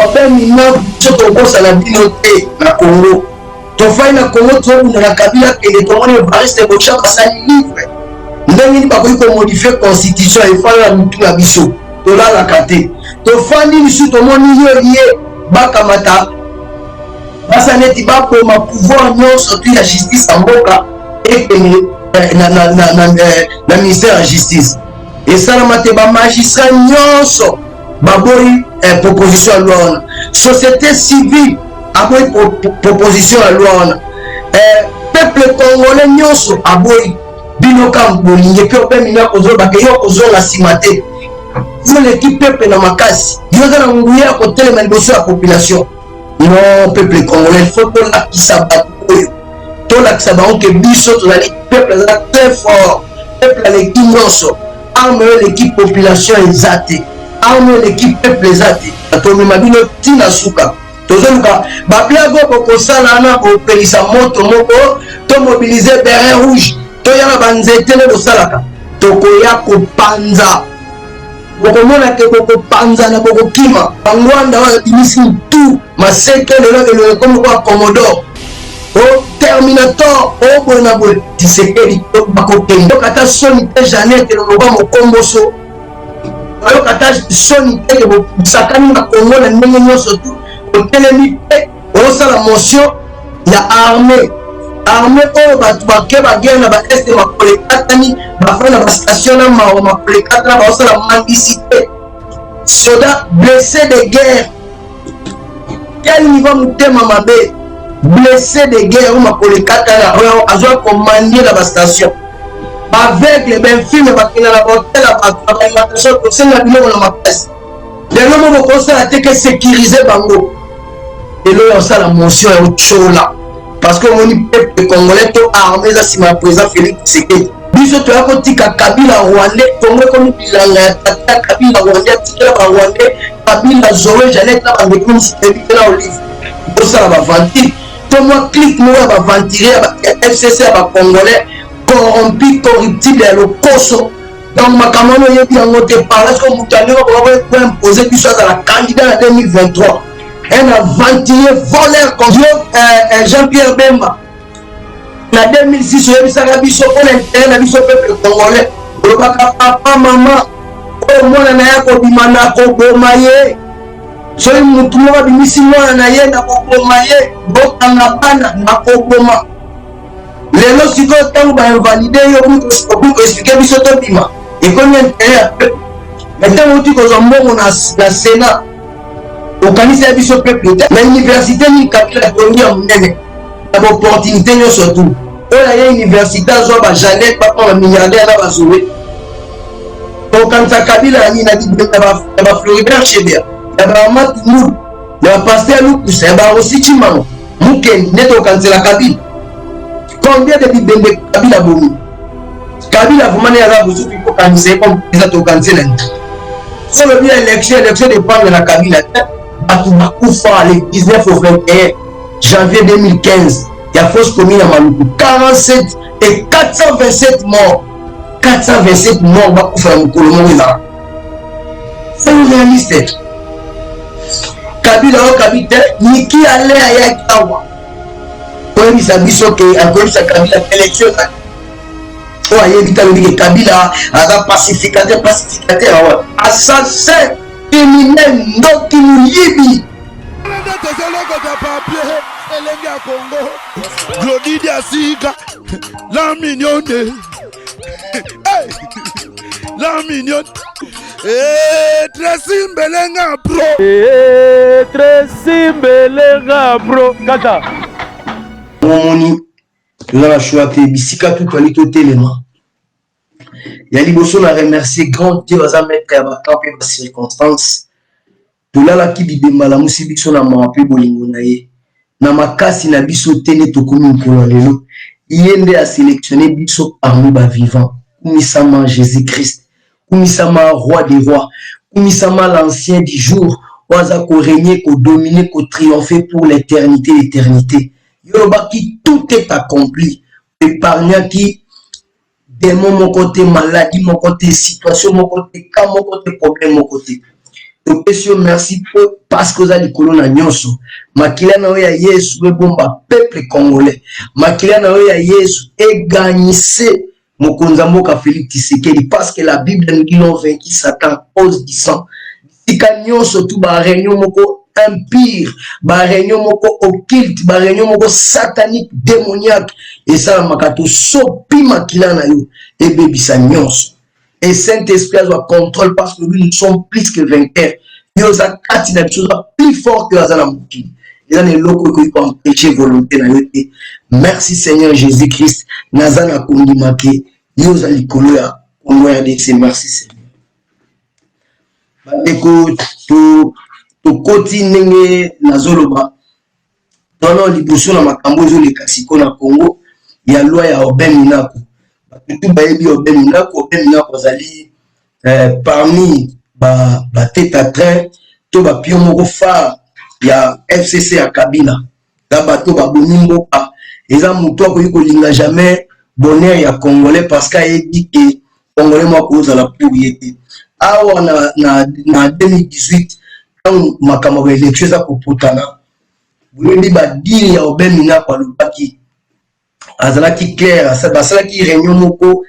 Ope Minaku, biso tokosala bino te na Congo. Tofai na Congo, tozobunda na Kabila kende, tomoni Evariste Boshab asali livre ndenge nini bakoki komodifie constitution efanda na mitu na biso, tolalaka te, tofandi lisusu, tomoni yo ye bakamata basa neti baboma pouvoir nyonso tu ya justice ya mboka ekende na ministère ya justice. Esalama te, bamagistrat nyonso baboyi proposition ya loi wana, société civile aboyi proposition ya loi wana, peuple congolais nyonso aboyi. Bino ka bolingi mpe ope mina kozolobaka yo kozonga nsima te, yo leki peuple na makasi, yo oza na nguya ya kotelema liboso ya population. Non, peuple congolais, il faut tolakisa bato oyo, tolakisa bango ke biso tozali peuple aza très fort, peuple aleki nyonso. Arme oyo eleki population eza te, arme oyo eleki peuple eza te. Tomema bino ntina suka, tozoluka bablague oyo bokosala wana, kopelisa moto moko, tomobilize béret rouge, toya na banzete nde bosalaka, tokoya kopanza, bokomona ke bokopanzana, bokokima. Bangwanda oyo abimisi tu maseke lelo, elongo ekomi kwa Commodore o Terminator o boye na boye. Tshisekedi bakokende yoka ata soni te, Janete loloba mokomboso, bayoka ata soni te ke bosakani na Kongo na ndenge nyonso tu, otelemi mpe osala motion ya armée. Armée oyo bato bake baguerre na baeste, makolo ekatani, bafai na bastation na mawa, makolo ekatana, baosala mendicité, soda blessé de guerre. Quel niveau motema mabe! Blessé de guerre oyo makolo ekatana, oyo azwa komandie na bastation, baaveugle, bainfirme, bakenda na bahotel ya bato na baalimentation, kosenga biloko na makasi. Lelo mo bokosala te ke sécuriser bango. Lelo ya osala motion ya otyola parce que omoni peuple congolais to armée eza nsima ya président Félix Tshisekedi. Biso toya kotika Kabila rwandais, Kongo ekomi bilanga ya tata Kabila rwandais, atikela barwandais. Kabila, Zoe, Janet na bandeko mosusu toyebi te na Olive, tosala baventure to mwa clique moko ya baventure ya FCC, ya bacongolais corrompu, corruptible, ya lokoso. Donc makambo wana oyebi yango te. Parce que moto andenge okoka koimpose biso azala candidat na 2023, un aventurier voleur comme yo, Jean-Pierre Bemba. Na 2006 oyebisaka biso mpona intérêt na biso peuple congolais, olobaka papa, mama oyo mwana na ye akobima na koboma ye, soki motu moko abimisi mwana na ye na koboma ye, bokanga bana na koboma. Lelo sikoyo ntango bainvalide yo, okoki koexplike biso tobima, ekomi intérêt ya peuple. Mais ntango outi kozwa mbongo na Sénat, okanisi ya biso peuple te. Na université nini Kabila atongi ya monene na baopportunité nyonso tu oyo aye université azwa, bajanet bakoma bamilliardaire na bazowe? Okanisa Kabila ya nini? Na bafloribert Chebeya, ya bamatumulu, ya bapaster Lukusa, ya barosi Chimango Mukendi nde tokanisela Kabila? Combien de bibembe Kabila bomi? Kabila vraiment nde aza bozuki, kokanisa ye comme eza tokanisela nini? So olobi élection, élection dépendre na Kabila te. Bato bakufa le 19 au 21 janvier 2015 ya fosse commune ya Maluku, 47 et 427 morts, 427 morts bakufa na mokolo moko, ezala c'est réaliste. Kabila oyo kabi te, Niki Ale ayaki awa koyebisa biso ke akoyebisa Kabila élection ezali oyo ayebi te. Alobi ke Kabila aza pacificateur, pacificateur awa, assassin, criminel, ndoki, moyibi. Nde tozolokota papier elenge ya Kongo, Glodi Diasika, la mignonne. Hey! La mignonne. Eh, Tracy Mbelenga pro. Eh, Tracy Mbelenga pro. Kaka. Omoni toza na choix te, bisika tu toali totelema. Ya liboso na remercier grand Dieu, aza maître ya batemps mpe bacirconstance. Tolalaki bibemba, alamusi biso na mawa mpe bolingo na ye. Na makasi na biso te nde tokomi mokolo ya lelo, ye nde asélectionne biso parmi bavivant. Kumisama Jésus Christ, kumisama roi des rois, kumisama l'ancien du jour oyo aza korégner, kodominer, kotriompher pour l'éternité, l'éternité. Yo olobaki tout est accompli, épargnaki démon moko te, maladie moko te, situation moko te, cas moko te, problème moko te. Topesi yo merci po parce que oza likolo na nyonso. Makila na yo ya Yesu ebomba peuple congolais. Makila na yo ya Yesu egagnise mokonzi ya mboka Félix Tshisekedi, parce que la Bible nous dit l'on vaincu Satan à cause du sang. Bisika nyonso tu ba réunion moko impire, ba réunion moko occulte, ba réunion moko satanique, démoniaque esalamaka, tosopi makila na yo ebebisa nyonso. Et Saint-Esprit azwa contrôle, parce que nous sommes plus que vainqueurs. Yo oza kati na biso, oza plus fort que aza na mokili. Eza na eloko ekoki koempêche volonté na yo te. Merci Seigneur Jésus Christ, naza na kondima ke yo oza likolo ya Congo RDC. Merci Seigneur. Bandeko, tokoti ndenge nazoloba tono liboso na makambo ezoleka sikoyo na Congo ya loi ya Aubin Minaku. Bato tu bayebi Aubin Minaku. Aubin Minaku azali parmi batête ba train to bapion moko phare ya FCC ya Kabila, na bato babomi mboka. Eza motu akoki kolinga jamais bonheur ya Congolais, parce que ayebi ke Congolais moko akozala pour ye te. Awa na 2018, ntango makambo ya baélection eza kopotana, boyebi badire ya Aubin Minaku. Alobaki, azalaki clair, basalaki réunion moko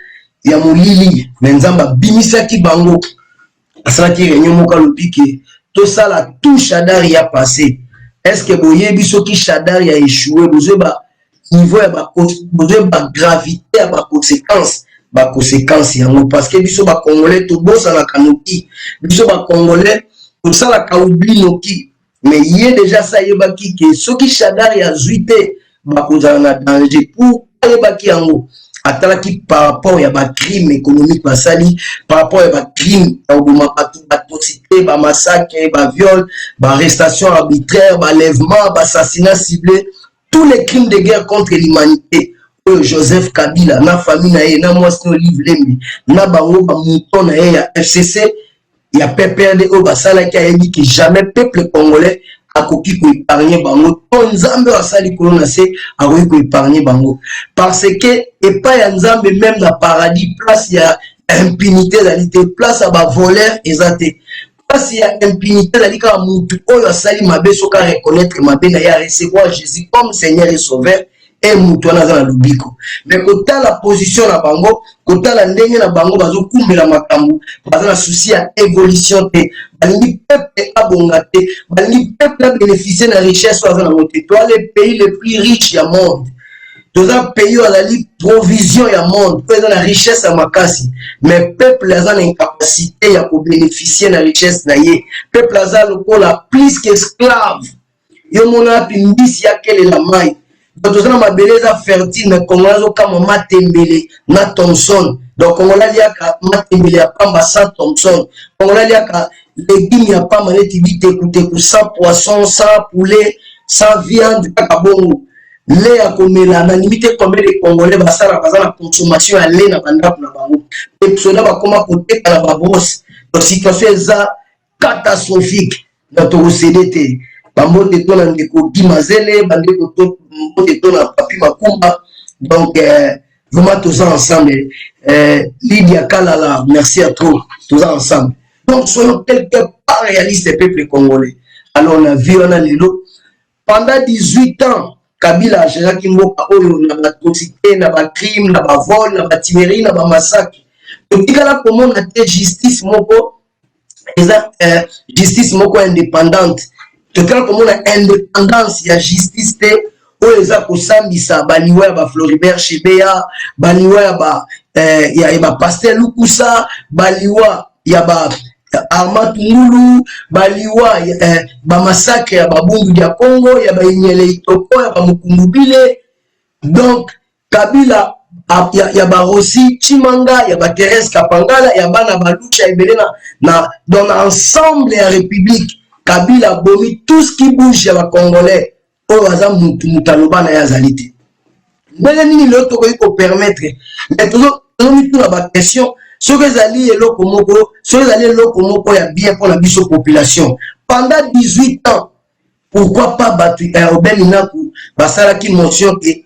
ya molili, me Nzambe abimisaki bango. Asalaki réunion moko, alobi ke tosala tout Shadary ya passé. Est ce que boyebi soki Shadary ya échoué, bozoyeba niveau ya, bozoyeba gravité ya baconséquence, baconséquence yango? Parce que biso Bacongolais tobosanaka noki, biso Bacongolais tosalaka oubli noki. Mais ye déjà sa ayebaki ke soki Shadary azwi te, bakozala na danger. Pour ayebaki yango, atalaki par rapport ya bacrime économique basali, par rapport ya bacrime ya koboma bato, baatrocité, bamassacre, baviol, baarrestation arbitraire, baenlèvement, baassassinat ciblé, tous les crimes de guerre contre l'humanité oyo Joseph Kabila na famille na ye, na mwasi na Olive Lembe, na bango bamouton na ye ya FCC, ya PPRD oyo basalaki. Ayebi ke jamais peuple congolais akoki koépargne bango, to Nzambe oyo asali likolo na se akoki koépargne bango, parce que epai ya Nzambe, même na paradis, place ya impunité ezali te, place ya bavoleur eza te. Place ya impunité ezali kaka mutu oyo asali mabe, soki areconnaître mabe na ye, arecevoir Jésus comme Seigneur et Sauveur, e mutu wana aza na lobiko. Me kotala position na bango, kotala ndenge na bango bazokumbela makambo, baza na souci ya évolution te. Balingi peuple abonga te, balingi peuple abénéficie na richesse oyo aza nango te. Toa le pays le plus riche ya monde, toza pays oyo azali provision ya monde, oyo eza na richesse ya makasi, mais peuple aza na incapacité ya kobénéficie na richesse na ye. Peuple aza lokola plus que esclave. Yo mona wapi mbisi akelela mai? Donc toza na mabele eza fertile, mais Congolais azokamwa matembele na thomson. Donc Congolais aliaka matembele ya pamba sans thomson, Congolais aliaka légume ya pamba neti bitekuteku, sans poisson, sans poulet, sans viande, kaka bongo. Lait ya komela, nandimi te combien de Congolais basala, baza na consommation ya lait na bandako na bango. Mpe soda bakóma koteka na babrosse. Donc situation eza catastrophique na tokosede te. Bambote to na ndeko Gi Mazele, bandeko to mbote to na Papi Makumba. Donc vraiment toza ensemble. Lydia Kalala, merci à trop, toza ensemble. Donc soyons quelque part réaliste, peuple congolais. Alors na vie wana lelo, pendant 18 ans Kabila agéraki mboka oyo na baatrocité, na bacrime, na bavol, na batuerie, na bamassacre. Totikala komona te justice moko eza justice moko indépendante. Totikala komona indépendance ya justice te oyo eza kosambisa baliwa ya baFloribert Chebeya, baliwa ya ba ya bapasteur Lukusa, baliwa ya ba Armand Tungulu, baliwa bamassacre ya Babundu ya Congo, ya baenyele Itoko, ya baMukungubile. Donc Kabila ya baRossy Tshimanga, ya baThérèse Kapangala, ya bana balucha ebele na dans ensemble ya république. Kabila abomi tout ce qui bouge ya Bacongolais. Oyo aza mutu, mutu aloba na ye azali te. Ndenge nini lelo tokoki kopermettre? Mais tozomituna baquestion. Soki ezali eloko moko, soki ezali eloko moko ya bien mpona biso population pendant 18 ans, pourquoi pas bato ya Aubin Minaku basalaki motion ke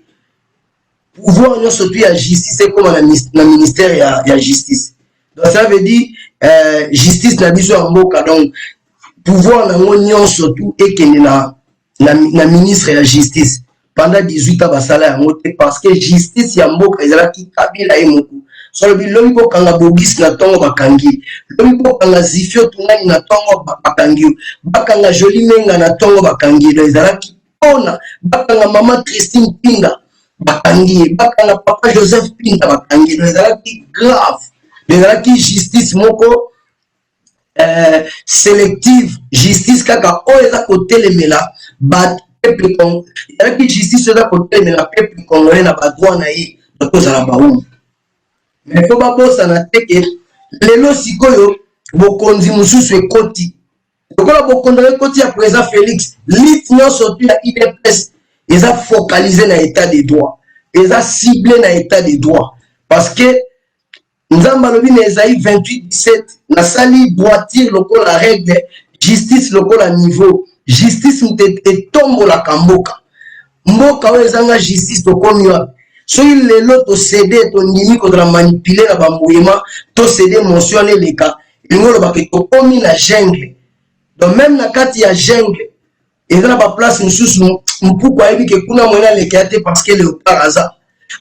pouvoir nyonso tu ya justice ekóma na ministère ya justice? Donc ça veut dire justice na biso ya mboka, donc pouvoir nango nyonso tu ekende na, na, na ministre ya justice. Pendant 18 ans basala yango te, parce que justice ya mboka ezalaki Kabila ye moko. So alobi lobi bokanga Bogis na ntongo, bakangi ye. Lobi bokanga Zifio Tungani na ntongo, bakangi yo. Bakanga Joli Menga na ntongo, bakangi ye. Donc ezalaki mpona bakanga mama Christine Pinda, bakangi ye. Bakanga papa Joseph Pinda, bakangi ye. Donc ezalaki grave, ezalaki justice moko selective, justice kaka oyo eza kotelemela bato, peuple. Ezalaki justice oyo eza kotelemela peuple congolais na badroit na ye, tozala bawumbu. Mais fo babosana te ke lelo sikoyo bokonzi mosusu ekoti. Lokola bokonzi ekoti ya président Félix, lutte nyonso tu ya UDPS eza focalisé na état de droit, eza ciblé na état de droit, parce que Nzambe alobi na Esaïe 28:17: "Nasali droiture lokola règle, justice lokola niveau." Justice moto etombolaka mboka. Mboka oyo ezanga justice, tokomi wapi? Soki lelo tocéder, tondimi kozala manipulé na bambuyema, tocéder, motion wana eleka, elingi olobaka tokomi na jungle. Donc même na kati ya jungle eza na baplace mosusu, mpuku ayebi ke kuna moyena aleka te, parce que léopard aza,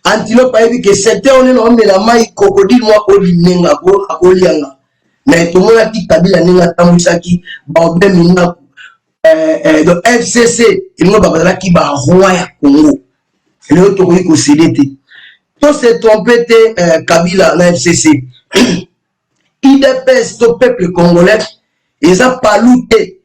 antilope ayebi ke secteur wana na omela mai, crocodile mwa akolinenga, akolianga. Mais tomonaki Kabila ndenge atambwisaki baobe Minaku, donc FCC, elingo bazalaki baroi ya Congo. Lelo tokoki kocéder te, to se trompe te. Kabila na FCC, UDPS to peuple congolais eza PALU te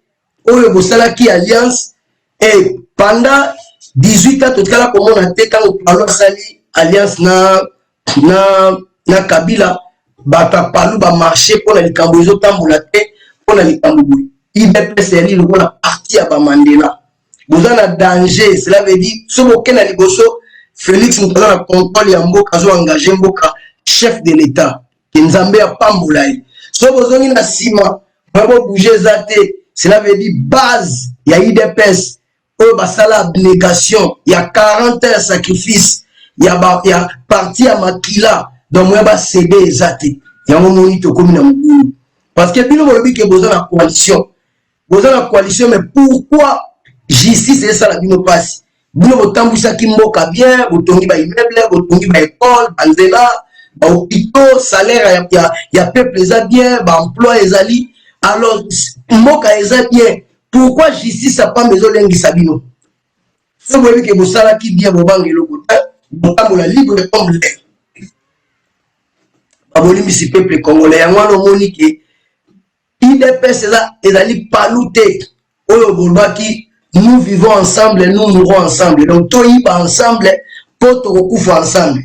oyo bosalaki alliance. E pendant 18 ans totikala komona te ntango PALU asali alliance na Kabila, bato ya PALU bamarché mpona likambo ezotambola te, mpona likambo boye. UDPS eyali lokola parti ya bamandela. Boza na danger. Cela veut dire so boke na liboso, Félix moto aza na contrôle ya mboka, azo engage mboka, chef de l'État, ke Nzambe apambola ye. So bozongi na nsima, bobouge eza te. Cela veut dire base ya UDPS oyo basala abnégation ya 40 ans ya sacrifice ya parti ya makila, donc moya bacéder eza te. Yango moni tokomi na mobulu, parce que bino bolobi ke boza na coalition, boza na coalition, mais pourquoi justice esala bino mpasi? Bino botambwisaki mboka bien, botongi baimmeuble, botongi baécole, banzela, bahôpitaux, salaire ya peuple eza bien, baemploi ezali, alors mboka eza bien. Pourquoi justice apamba ezolengisa bino? So boyebi ke bosalaki bien, bobanga eloko te, botambola libre comme l'air. Babolimbisi peuple congolais. Yango wana omoni ke UDPS ezali PALU te oyo bolobaki: "Nous vivons ensemble, nous mourrons ensemble." Donc toyiba ensemble mpo tokokufa ensemble.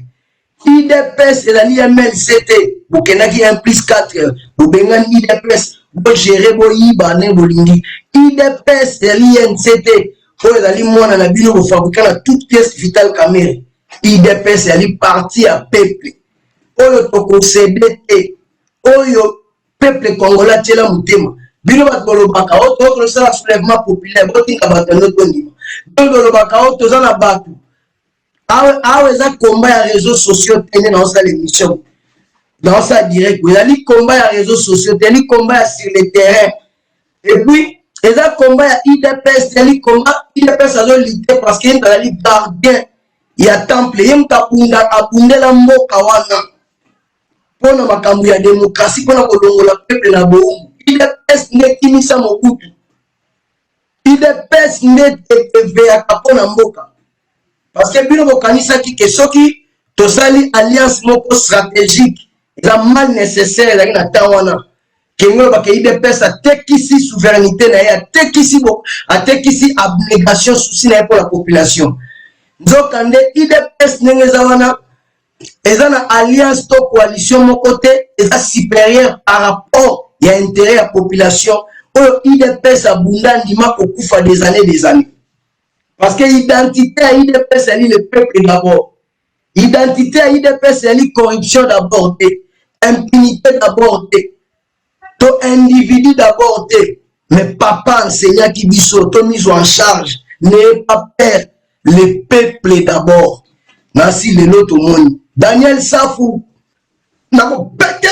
UDPS ezali MLC te. Bokendaki 1 plus 4, bobengani UDPS, bogérer, boyiba ndenge bolingi. UDPS ezali UNC te oyo ezali mwana na bino bofabrika na toute pièce, Vital Kamerhe. UDPS ezali parti ya peuple oyo tokocéder te, oyo peuple congolais atiela motema. Bino bato bolobaka oyo tokosala soulèvement populaire, botinga bato yango tondima. Bino bolobaka oyo toza na bato awa, eza combat ya réseaux sociaux te. Nde naosala émission, naosala direct, ezali combat ya réseaux sociaux te, ezali combat ya sur le terrain. Et puis eza combat ya UDPS, ezali combat UDPS azolutter parce que ye moto azali gardien ya temple, ye moto abunda, abundela mboka wana mpona makambo ya démocratie, mpona kolongola peuple na bowumbu. UDPS nde ekimisa Mobutu, UDPS nde eveyaka mpona mboka, parce que bino bokanisaki ke soki tosali alliance moko stratégique, eza mal nécessaire, ezalaki na temps wana kengo olobaka UDPS atekisi souveraineté na ye, atekisi abnégation, souci na ye mpo la population. Nzoka nde UDPS ndenge eza wana, eza na alliance to coalition moko te eza supérieure par rapport ya intérêt ya population oyo UDPS abunda, ndima kokufa des années, des années, parce que identité ya UDPS ezali le peuple d'abord. Identité ya UDPS ezali corruption d'abord te, impunité d'abord te, to individu d'abord te. Mais papa enseignaki biso to mise en charge: n'ayez pas peur, le peuple d'abord. Nasi lelo tomoni Daniel Safu, nakopete,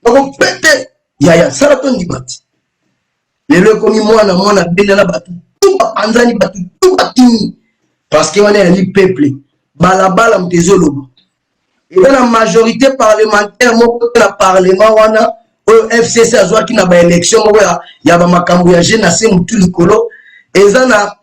nakopete yaya, sala to ndima ti. Lelo ekomi mwana mwana benda na bato tu bapanzani, bato tu bakimi, parce que wana ezali peuple. Balabala moto ezoloba, eza na majorité parlementaire moko te na parlement wana oyo FCC azwaki na baélection moko ya bamakambo ya jeune ase motu likolo. Eza na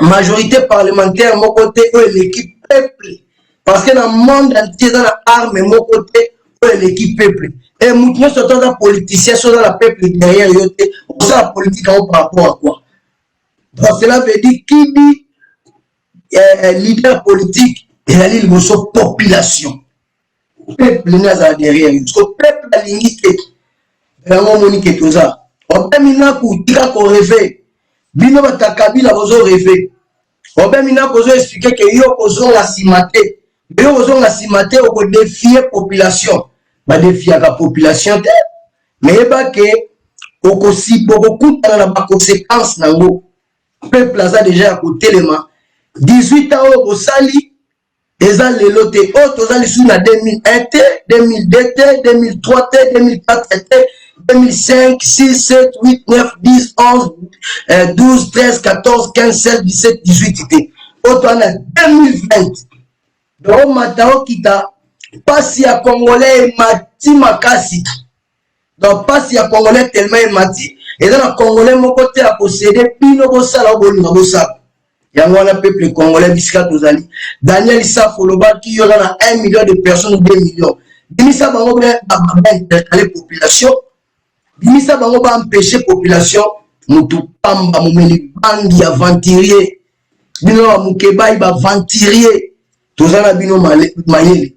majorité parlementaire moko te oyo eleki peuple, parce que na monde entier eza na arme moko te oyo eleki peuple. E motu nyonso to aza politicien, so oza na peuple derrière yo te, osala politique yango par rapport à quoi? Donc cela veut dire, qui dit leader politique, ezali liboso population, peuple nde azala derrière yo. So peuple alingi te, yango omoni ke toza obemi naku. Tika korêver, bino bato ya Kabila bozorêver. Obemi naku ozo expliquer ke yo kozonga nsima te, yo kozonga nsima te, okodéfier population. Badéfiaka population te, me yeba ke okokutana na baconséquence nango. Peuple aza deja ya kotelema. 18 ans oyo bosali eza lelo te. Oyo toza lisusu na 2001 te, 2002 te, 2003 te, 2004 te, 2005, 6, 7, 8, 9, 10, 11, 12, 13, 14, 15, 16, 17, 18 te, oyo toza na 2020. Donc omata okita, mpasi ya Congolais emati makasi. Donc mpasi ya Congolais tellement emati, eza na Congolais moko te ya kocéder. Bino bosala oyo bolinga bosala, yango wana peuple congolais bisika tozali. Daniel Safo olobaki yo oza na 1 million de personnes, 2 millions, bimisa bango, baintercaler population, bimisa bango, baempêcher population. Motu pamba, momeli bangi, aventurier, bino bamokebai, baaventurier, toza na bino mayele.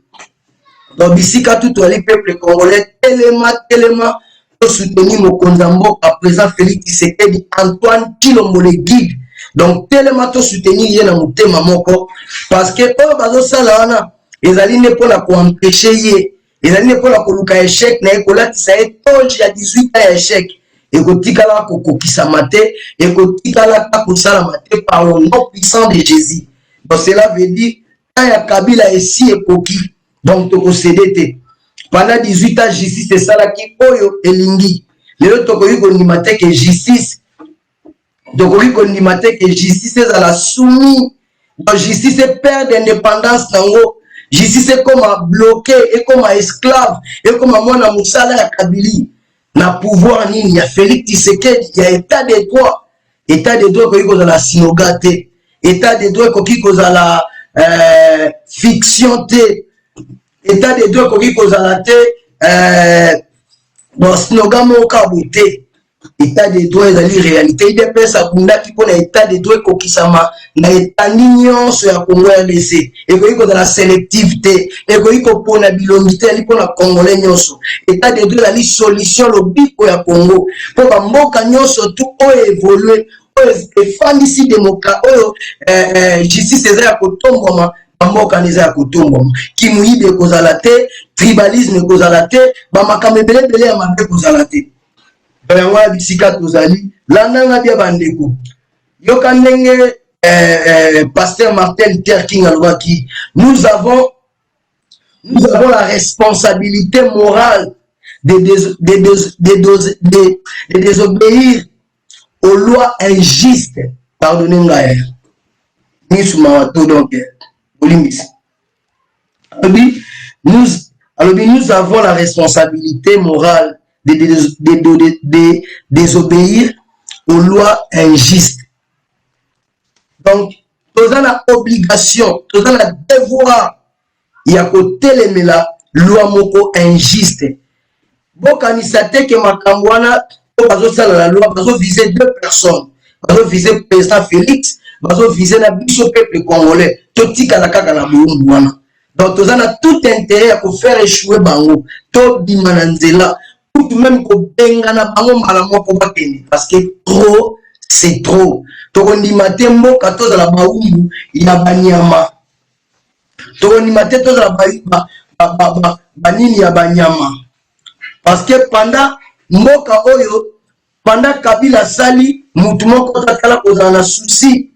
Donc bisika tu toali, peuple congolais, telema, telema, tosoutenir mokonzi ya mboka, président Félix Tshisekedi Antoine Tshilombo, le guide. Donc telema, tosoutenir ye na motema moko, parce que oyo bazosala wana ezali nde mpona koempêcher ye, ezali nde mpona koluka échec na ye, kolatisa ye toge ya 18 ans ya échec. Ekotikalaka kokokisama te, ekotikalaka kosalama te, par le nom puissant de Jésus. Donc cela veut dire temps ya Kabila esi ekoki. Donc tokocéder te. Pendant 18 ans, justice esalaki oyo elingi. Lelo tokoki kondima te ke justice, tokoki kondima te ke justice ezala soumis. Donc justice eperdre indépendance nango, justice ekoma bloqué, ekoma esclave, ekoma mwana mosala ya Kabili na pouvoir nini ya Félix Tshisekedi ya état de droit. État de droit ekoki kozala sinoga te, état de droit ekoki kozala fiction te, état de droit ekoki kozala te bon, slogan moko kaka boye te. État de droit ezali réalité. UDPS abundaki mpona état de droit ekokisama na etandi nyonso ya Congo RDC. Ekoki kozala sélective te, ekoki kopona bilongi te, ezali mpona Congolais nyonso. État de droit ezali solution, lobiko ya Congo, mpo bamboka nyonso tu oyo évolue, oyo efandisi démocratie, oyo justice eza ya kotombwama, bamboka wana eza ya kotombwama. Kimuyibi ekozala te, tribalisme ekozala te, bamakambo ebele ebele ya mabe ekozala te. Yango wana bisika tozali, landanga bia bandeko, yoka ndenge pasteur Martin Luther King alobaki: Nous avons la responsabilité morale de désobéir aux lois injustes. Pardonnez ngai, misu mawa to, donc bolimbisi. Alobi: nous avons la responsabilité morale de désobéir aux lois injustes. Donc toza na obligation, toza na devoir ya kotelemela loi moko injuste. Bokanisa te ke makambo wana oyo bazosala na loi, bazoviser deux personnes, bazoviser président Félix, bazoviser na biso peuple congolais, totikala kaka na boyumbu wana. Donc toza na tout intérêt ya kofaire échouer bango, tobima na nzela, kutu même kobengana bango mbala moko bakende, parce que trop c'est trop. Tokondima te mboka tozala bawumbu ya banyama, tokondima te tozala banini ya banyama, parce que pendant mboka oyo, pendant Kabila asali, mutu moko tatala kozala na souci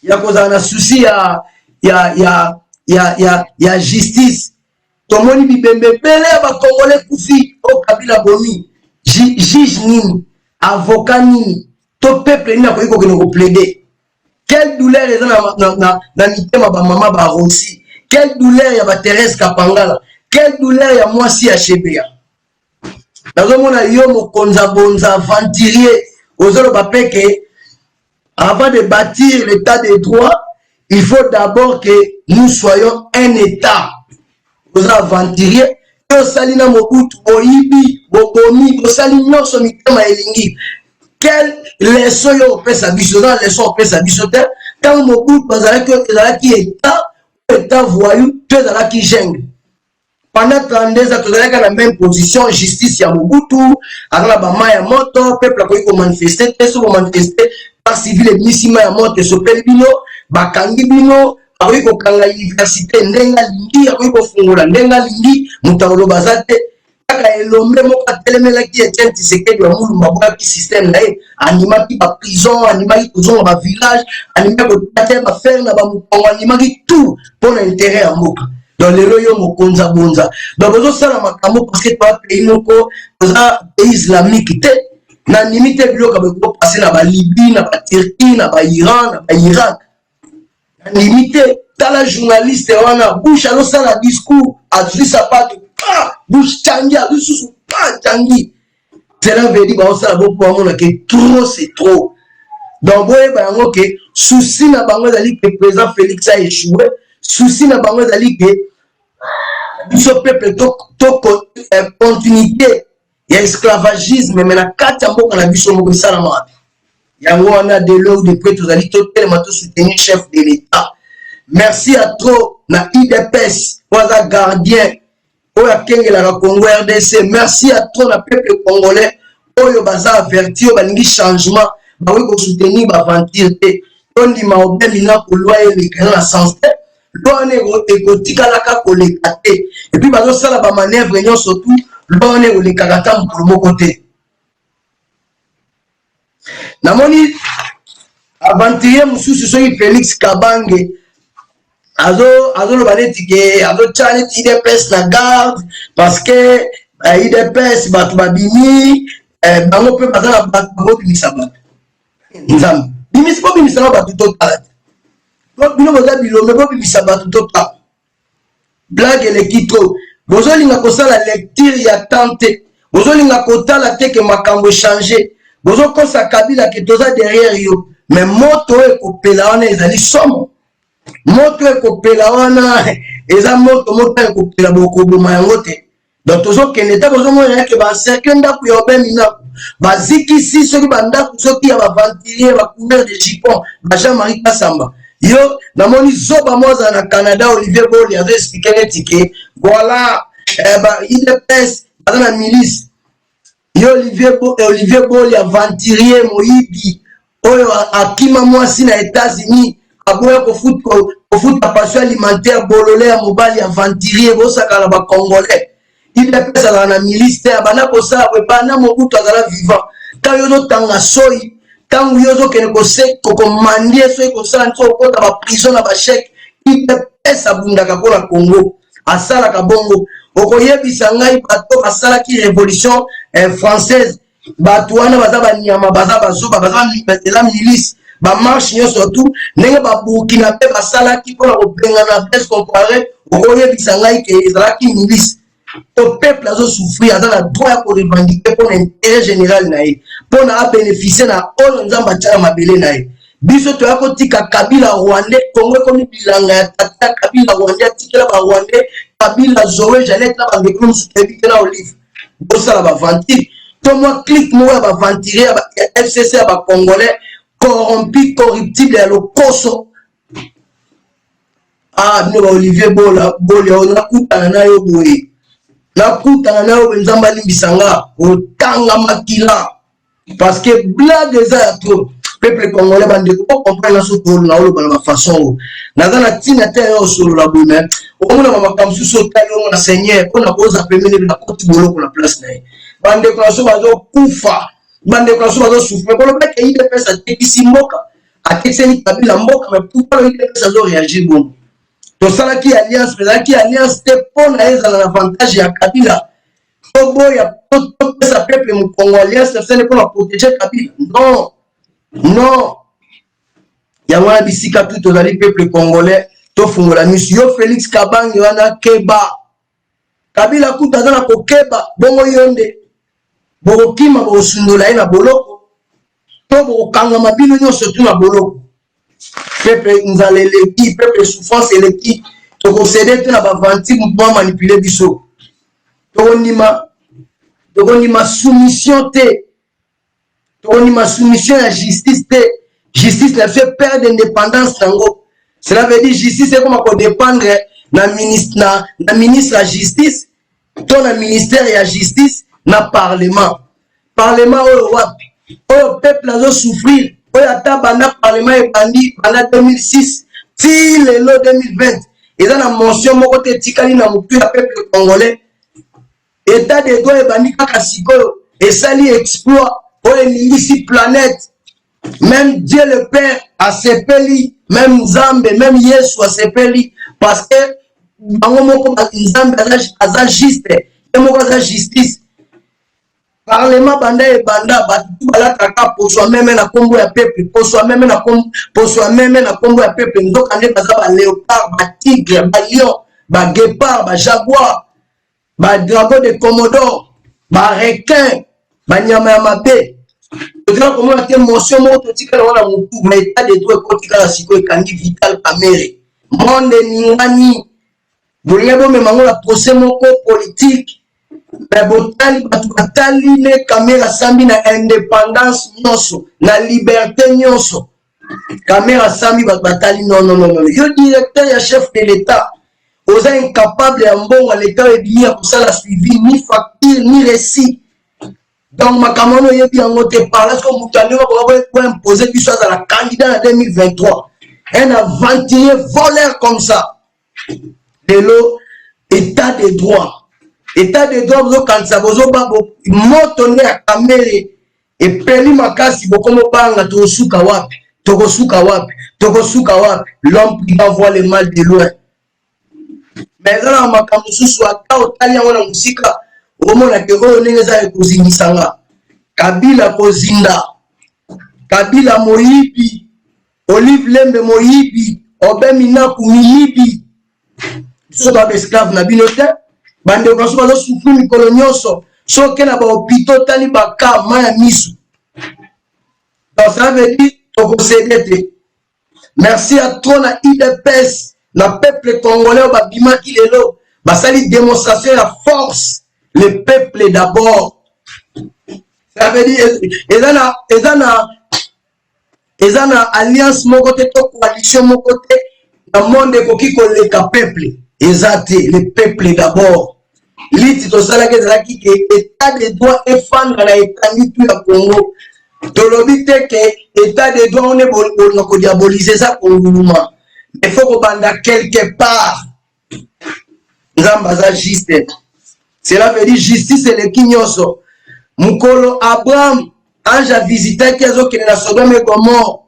ya kozala na souci ya justice. Tomoni bibembe ebele ya Bakongole kufi oyo Kabila bomi. Juge nini Avocat nini to peuple nini akoki kokende koplaide? Quelle douleur eza na, na, na, na mitema bamama ba Rosi? Quelle douleur ya ba Therese Kapangala? Quelle douleur ya mwasi ya Shebea? Nazomona yo mokonzi abonza aventurier, ozoloba mpe ke avant de bâtir l'état de droit, il faut d'abord que nous soyons un état. Oza aventurier. Yo osali na Mobutu, boyibi, bobomi, bosali nyonso mitema elingi. Quelle leçon yo opesa biso? Oza na leçon opesa biso te. Ntango Mobutu azalaki, ezalaki état, état voyou to ezalaki jungle? Pendant 32 ans tozalaki na même position. Justice ya Mobutu aza na bama ya moto, peuple akoki komanifeste te. So bomanifeste par civil, ebimisi ma ya moto, esopeli bino, bakangi bino. Akoki kokanga université ndenge alingi, akoki kofungola ndenge alingi, moto akoloba aza te. Kaka elombe moko atelemelaki Etienne Tshisekedi wa Mulumba, abwakaki système na ye, andimaki baprison, andimaki kozonga bavillage, andimaki kotatia bafere na bamokongo, andimaki tout mpo na intérêt ya mboka. Donc lelo yo mokonzi abonza, donc ozosala makambo parce que toa pays moko, toza pays islamique te. Nandimi te biloko bekopase na balibye, na baturquie, na bairan, na bairak. Nandimi te. Tala journaliste wana Bush azosala discours, azwi sapato pa Bush changi, azwi susu pa changi. Cela veut dire baosala bo mpo bamona ke trop c'est trop. Donc boyeba yango ke souci na bango ezali ke président Félix a échoué. Souci na bango ezali ke biso peuple to, to continuité ya esclavagisme me na kati ya mboka na biso moko esalama wapi. Yango wana, de loin ou de près, tozali totelema, tosoutenir chef de l'État. Merci ya trop na UDPS oyo aza gardien oyo akengelaka Congo RDC. Merci ya trop na peuple congolais oyo baza averti, oyo balingi changement, bakoki kosoutenir baaventure te. Tondima obemi na kolwa eleka na sens te. Loi wana ekotikalaka koleka te. Et puis bazosala bamanœuvre nyonso tu, loi wana ekolekaka ata mokolo moko te. Namoni aventurier mosusu, soki Félix Kabange, azoloba neti ke azotya neti UDPS na garde parce que UDPS bato babimi, bango mpe baza na bato bakobimisa bato. Nzambe, bimisi, bobimisanga bato totala te. Bino boza bilombe, bobimisa bato totala. Blague eleki trop. Bozolinga kosala lecture ya temps te, bozolinga kotala te ke makambo echange. Bozokosa Kabila ke toza derrière yo, mais moto oyo ekopela wana ezali somo. Moto ekopela wana eza moto moko ekopela, bokoboma yango te. Donc tozokende te. Bozomona yake baencercle ndako ya Obemi ndako, bazikisi soki bandako, soki ya baaventurier, bacoureur de jupon, ba Jean-Marie Kasamba. Yo namoni zoba mo azala na Canada, Olivier Boli, azo expliquer neti ke voilà, ba UDPS baza na milice. Yo Olivier Boli, aventurier, moyibi oyo akima mwasi na États-Unis, aboya kofuta pension alimentaire, bolole ya mobali, aventurier. Bosakala bacongolais, UDPS azala na milice te. Abanda kosala boye banda Mobutu azala vivant. Ntango yo ozotanga soi, ntango yo ozokende komandie soki kosala nti okota baprison na bachèque, UDPS abundaka mpona Congo, asalaka bongo. Okoyebisa ngai bato basalaki révolution française, bato wana baza banyama, baza bazoba, baza eza milice? Bamarche nyonso tu ndenge baburkina mpe basalaki mpona kobengana Blaise Compaoré, okoyebisa ngai ke ezalaki milice? To peuple azosouffrir, aza na droit ya korevendiquer mpona intérêt général na ye, mpona abénéficie na oyo Nzambe atia na mabele na ye. Biso toya kotika Kabila rwandais. Kongo ekomi bilanga ya tata Kabila rwandais, atikela barwandais. Kabila, Zoe, Janet na bandeko mosusu toyebi te na Olive. Bosala baaventure to mwa clique moko ya baaventurier ya FCC, ya bacongolais corrompu, corruptible, ya lokoso. Ah, bino ba Olivier Bola Bolia oyo, nakutana na yo boye, nakutana na yo boye, Nzambe alimbisa nga, otanga makila parce que blague eza ya trop. Peuple congolais, bandeko, bocomprendre na so na oloba na bafaçon oyo naza na ntina te ya osolola boye, mais omonaka makambo mosusu, otali, omona Seigneur mpona koza pembeni, nakoti boloko na place na ye. Bandeko na so bazokufa, bandeko na so bazosouffrir. Kolobaki UDPS atekisi mboka, atekiseli Kabila mboka, mais pourquoi UDPS azoréagir bongo? Tosalaki alliance, ezalaki alliance te mpo na ezala na avantage ya Kabila. Toboya, topesa peuple mokongo, alliance na biso nde mpona protéger Kabila? Non, non. Yango wana, bisika tu tozali, peuple congolais, tofungola miso. Yo Félix Kabange wana, keba. Kabila kutu aza na kokeba, bongo yo nde bokokima, bokosundola ye na boloko to bokokangama bino nyonso tu na boloko. Peuple, nzala eleki. Peuple, souffrance eleki. Tokocéder te na baventure motu bamanipuler biso. Tokondima soumission te, tokondima soumission ya justice te. Justice na biso perdre indépendance yango. Cela veut dire justice ekoma kodépendre na ministre ya justice to na ministère ya justice, na parlement. Parlement oyo wapi, oyo peuple azosouffrir, oyo ata banda parlement ebandi, banda 2006 ti lelo 2020, eza na motion moko te etikali na motu ya peuple congolais? État de droit ebandi kaka sikoyo, esali exploit oyo eningisi planète. Même Dieu le Père asepeli, même Nzambe, même Yesu asepeli, parce que bango moko Nzambe aza juste, ye moko aza justice. Parlement, banda ebanda, bato tu balataka poso ya meme na nkombo ya peuple, poso ya meme na nkombo ya peuple. Nzoka nde baza baléopard, batigre, balion, baguépard, bajaguar, badragon de Komodo, barequin, banyama ya mabe. Totikala komona te motion moko totikala wana motu na état de droit ekotikala. Sikoyo ekangi Vital Kamerhe, monde eningani. Bolingi bomema yango na procès moko politique, me botali, bato batali ne Kamerhe asambi na indépendance nyonso, na liberté nyonso. Kamerhe asambi, bato batali: non, non, non. Yo directeur ya chef de l'État, oza incapable ya mbongo ya l'État oyo ebimi ya kosala suivi, ni facture ni récit. Donc makambo wana oyebi yango te. Par là, soki moto andenge boimpose biso azala candidat na 2023, un aventurier voleur comme ça. Lelo état de droit, état de droit, bozokanisa bozoba moto nde ya Kamerhe epeli makasi. Bokomobanga, tokosuka wapi? Tokosuka wapi? Tokosuka wapi? L'homme qui va voir le mal de loin, mais eza na makambo mosusu, ata otali yango na mosika, okomona ke oyo ndenge eza ekozingisanga. Kabila kozinda, Kabila moyibi, Olive Lembe moyibi, Obe Minaku miyibi. Biso ba baesclave na bino te. Bandeko na biso bazosouffrir mikolo nyonso. Soki na bahôpitaux, otali baka ma ya misu. Donc ça veut dire tokocéder te. Merci à trop na UDPS, na peuple congolais oyo babimaki lelo, basali démonstration ya force. Le peuple d'abord. Ça veut dire eza na alliance moko te to coalition moko te na monde ekoki koleka peuple, eza te. Le peuple d'abord. Liti tosalaki ezalaki ke état de droit efanda na etandi tu ya Congo. Tolobi te ke état de droit one bolinga kodiaboliser, eza konguluma. Il faut kobanda quelque part. Nzambe aza juste. Cela veut dire justice eleki nyonso. Mokolo Abraham, ange avisitaki, azokende na Sodome et Gomorrhe,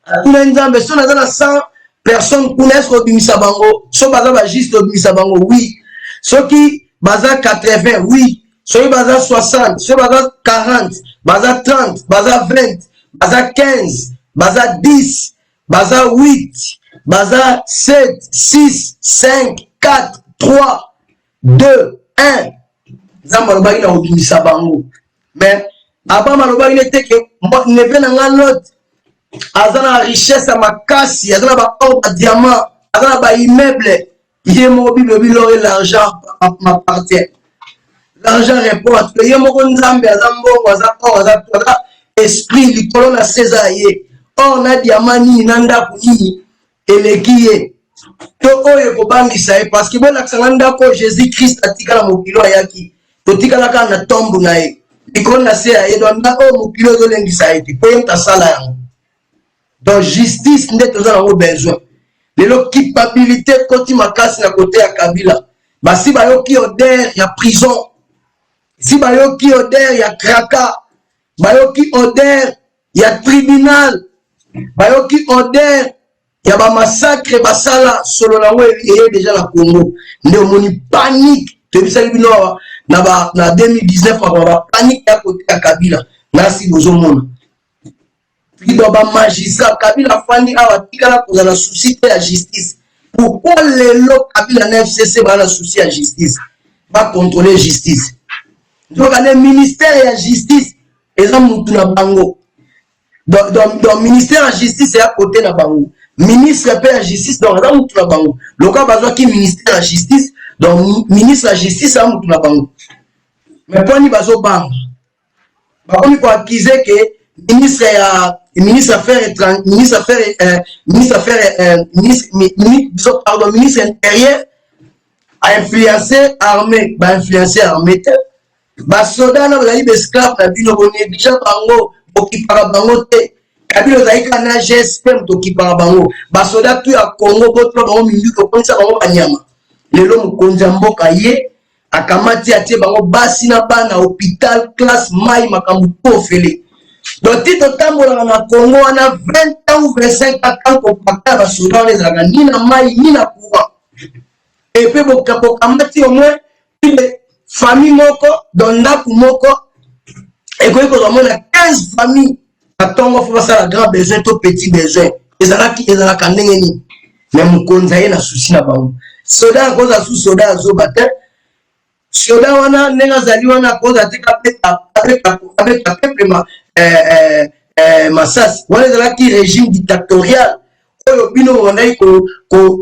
atuna Nzambe: so naza na 100 personnes kuna, est-ce obimisa bango? So baza bajuste, obimisa bango? Oui. Soki baza 80? Oui. Soki baza 60? Soki baza 40? Baza 30? Baza 20? Baza 15? Baza 10? Baza 8? Baza 7, 6, 5, 4, 3, 2, 1. Nzambe alobaki na kobimisa bango, mais Abraham alobaki ne te ke neveu na nga Lot aza na richesse ya makasi, aza na baor, badiamant, aza na baimmeuble. Ye moko Bible elobi: "L'or et l'argent m'appartient." L'argent répond à tout. Ye moko Nzambe aza mbongo, aza or, aza esprit. Likolo na se eza ye. Or na diamant nini na ndako nini eleki ye to oyo ekobangisa ye? Parce que bolakisanga ndako oyo Jésus Christ atikala. Mokili ayaki, totikala kaka na tombe na ye, likolo na se ya ye. Donc ndako oyo mokili ozolengisa ye te, po ye moto asala yango. Donc justice nde toza nango besoin lelo. Culpabilité ekoti makasi na kote ya Kabila. Basi bayoki odeur ya prison, si bayoki odeur ya kraka, bayoki odeur ya tribunal, bayoki odeur ya bamassacre basala. Solo nango eye déjà na Congo, nde omoni panique. Toyebisaki bino awa, na, ba, na 2019 makambo bapanike ya kote ya Kabila nasi bozomona donc bamagistrat. Kabila afandi awa, atikala kozala souci te ya justice. Pourquoi lelo Kabila na FCC baa na souci ya justice, bacontrôle justice? Nzokande ministère ya justice eza mutu na bango. Donc ministère ya justice eya kote na bango, ministre mpe ya justice donc aza mutu na bango. Lokola bazwaki ministère ya justice, donc ministre ya justice aza mutu na bango. Mais mponi bazobanga, bakomi koaccuser ke ministre ya ministre affaires étrangères, ministre affaires ministre affaires ministre, ministre, pardon, ministre intérieur ainfluencé armée. Bainfluencé armée te. Basoda na bazali baesclave na bino, bonéglige bango, bokipaka bango te. Kabila ozali kaka na GSP, moto okipaka bango. Basoda tu ya Congo, botola bango minduki, okomisa bango banyama. Lelo mokonzi ya mboka ye akamati, atie bango basi na bana, hôpital, classe, mai, makambo to ofele. Donc ti totambolaka na Congo wana 20 ans ou 25 ans, tant kopaka ya basoda wana ezalaka ni na mai ni na courant. Epe bokamati au moins famille moko, donc ndako moko ekoki kozwa mona 15 famille na ntongo, fo basala grand besoin to petit besoin. Ezalaki, ezalaka ndenge nini? Me mokonzi aye na souci na bango. Soda akozala su soda azoba te. Soda wana ndenge azali wana, akozala te abeta peuple masasi. Wana ezalaki régime dictatorial oyo bino bobandaki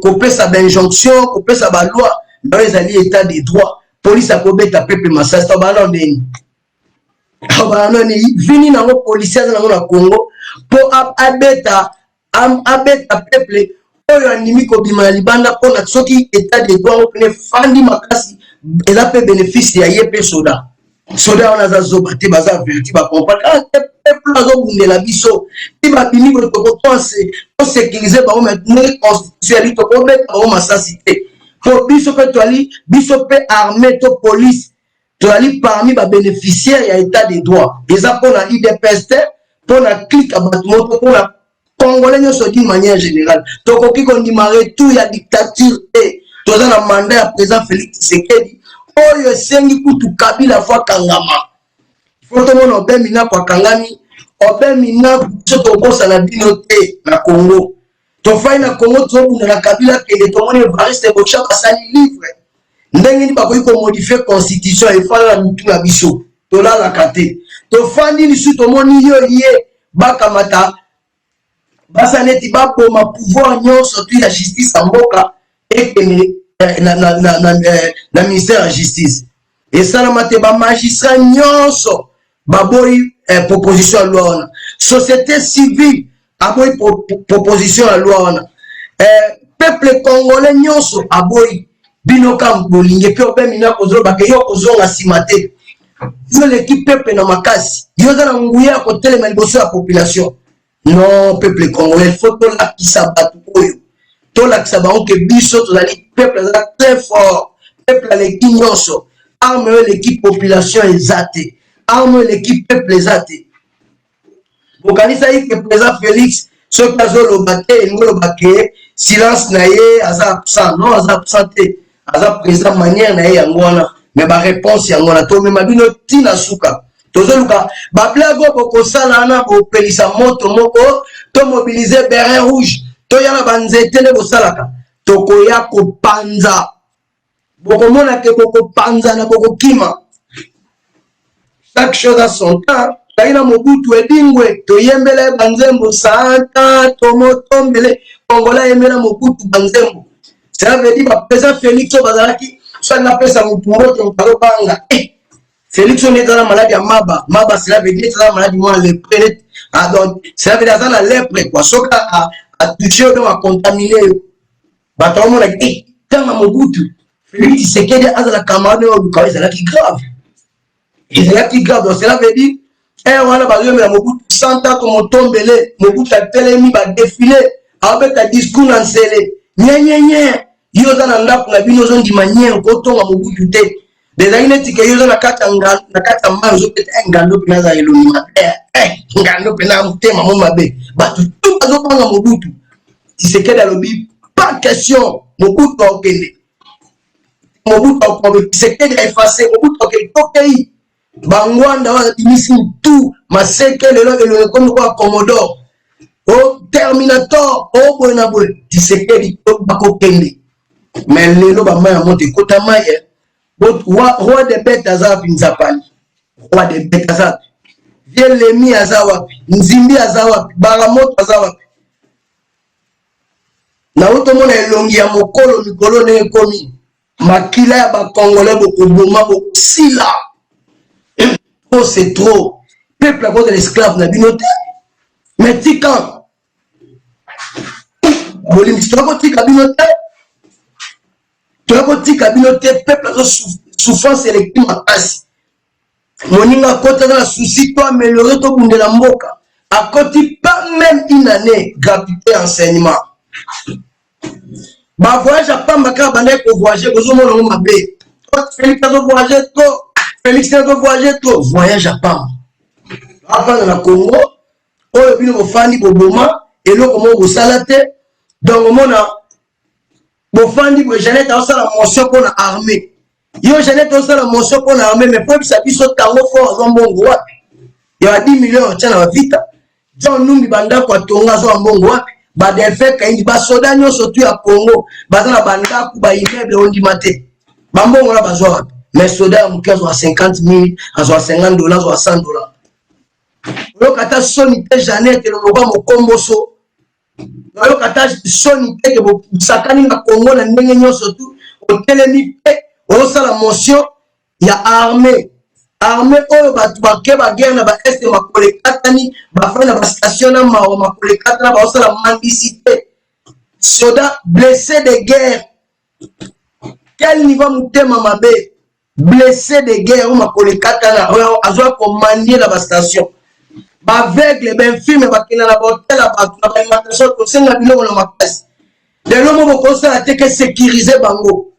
kopesa bainjonction, kopesa baloi. Oyo ezali état de droit. Polise akobeta peuple masasi to bana ndeni bana nani vini nango? Policier aza nango na Congo mpo abeta peuple oyo andimi kobima na libanda? Mpona soki état de droit ngo pene fandi makasi, eza mpe bénéfice ya ye mpe soda. Soda wana aza zoba te, baza averti, bacomprendre. Ah, peuple azobundela biso, ti babimi boye, tosécuriser bango. Mais ndenge constitution yali, tokobeta bango masasi te, mpo biso mpe toali, biso mpe armée to police, tozali parmi babénéficiaire ya état de droit. Eza mpona UDPS te, mpona clique ya bato moko, mpona congolais nyonso d'une manière générale. Tokoki kondima retour ya dictature te. Toza na mandat ya président Félix Tshisekedi oyo esengi kutu Kabila fo akangama. Fo tomona Aubin Minaku akangami. Aubin Minaku, biso tokosala bino te na Congo. Tofai na Congo, tozobunda na Kabila kende, tomoni Evariste Boshab asali livre. Ndenge nini bakoki komodifier constitution efanda na mitu na biso? Tolalaka te, tofandi lisusu, tomoni yo ye bakamata, basa neti baboma pouvoir nyonso tu ya justice ya mboka, ekende na ministère ya justice. Esalama te. Bamagistrat nyonso baboyi proposition ya loi wana. Société civile aboyi proposition ya loi wana. Peuple congolais nyonso aboyi. Bino ka bolingi mpe obemina kozolobaka yo kozonga nsima te. Yo oleki peuple na makasi, yo oza na nguya ya kotelema liboso ya population. Non, peuple congolais, il faut tolakisa bato oyo, tolakisa bango ke biso tozali peuple aza très fort, peuple aleki nyonso. Arme oyo eleki population eza te, arme oyo eleki peuple eza te. Bokanisaki ke président Félix soki azoloba te, elingi oloba ke silence na ye aza absent. Non, aza absent te, aza président, manière na ye yango wana. Mais baréponse yango wana, tomema bino ntina suka. Tozoluka bablague oyo bokosala wana, bopelisa moto moko, tomobiliser béret rouge, toya na banzete nde bosalaka. Tokoya kopanza, bokomona ke bokopanzana, bokokima. Chaque chose a son temps. Tozali na Mobutu Edingwe, toyembela ye banzembo santa tomotombele. Kongola ayembela Mobutu banzembo. Cela veut dire baprésident Félix oyo bazalaki, soki napesa motu mbote, moto azobanga eh, Félix oyo neti aza na maladi ya maba maba. Cela veut dire neti aza na maladi mwana lèpre. Ah, donc cela veut dire aza na lèpre quoi. Soki atouche yo, donc acontamine yo. Bato bamonaki eh, ntango Mobutu, Félix Tshisekedi azala camarade oyo oluka, ezalaki grave, ezalaki grave. Donc cela veut dire ere wana bazoyembela Mobutu 100 ans komotombele, Mobutu atelemi, badéfilé, aobeta discours na nsele nyenyenye. Yo oza na ndako na bino, ozondima nye okotonga Mobutu te. Ezali neti ke yo oza na kati ya mai, ozobeta ngando mpena, aza elongi mabe, ngando mpena motema mo mabe. Bato tu bazobanga Mobutu. Tshisekedi alobi: pas question, Mobutu akokende. Mobutu akobe Tshisekedi a effacer Mobutu akei tokei bangwanda wana bimisi tout maseke lelo elongi ekomi lokola commodore o terminator o boye na boye Tshisekedi bakokende mais lelo bamai ya moto ekota mai eh. Roi de bete aza wapi nzapali roi de bete aza wapi vie lemi aza wapi nzimbi aza wapi baramoto aza wapi Nauti omona elongi ya mokolo mikolo ndenge ekomi makila ya ba congolais bokoboma bokosila trop c'est trop peuple akozala esclave na bino te mais tika bolimbisi toya kotika bino te toya kotika bino te peuple azo souffrance eleki makasi Moninga akoti aza na souci to améliorer to bundela mboka akoti pas même une année gratuité ya enseignement ba voyage ya pamba kaka bandaki ko voyager bozomona yango mabe Felix azo voyager trop Felix azo voyager trop voyage ya pamba afanda na Congo oyo bino bofandi boboma eloko moko bosala te donc omona bofandi boye Jeannette aosala motion mpo na armée yo Jeannette osala motion mpo na armée mais po yebisa biso tango fort azwa mbongo wapi ya ba 10 millions otya na bavita John Numbi bandako atonga azwa mbongo wapi badelphin kaindi basoda nyonso tu ya Congo baza na bandako baimmeuble ondima te bambongo wana bazwa wapi mais soda ya moke azwa 50 000 azwa 50 dollars azwa 100 dollars oyoka ata soni te Jeannette eloloba mokomboso Nayoka ata soni te ke bosakani na Congo na ndenge nyonso tu otelemi mpe osala motion ya armée armée oyo bato bake baguerre na ba est makolo ekatani bafai na bastation na mawa makolo ekatana baosala mendicité soda blessé de guerre quel niveau motema mabe blesse de guerre oyo makolo ekatana oyo azwa komandie na bastation baaveugle bainfirme bakenda na bahotel ya bato na baalimentation kosenga biloko na makasi lelo mo bokosala te ke sécurise bango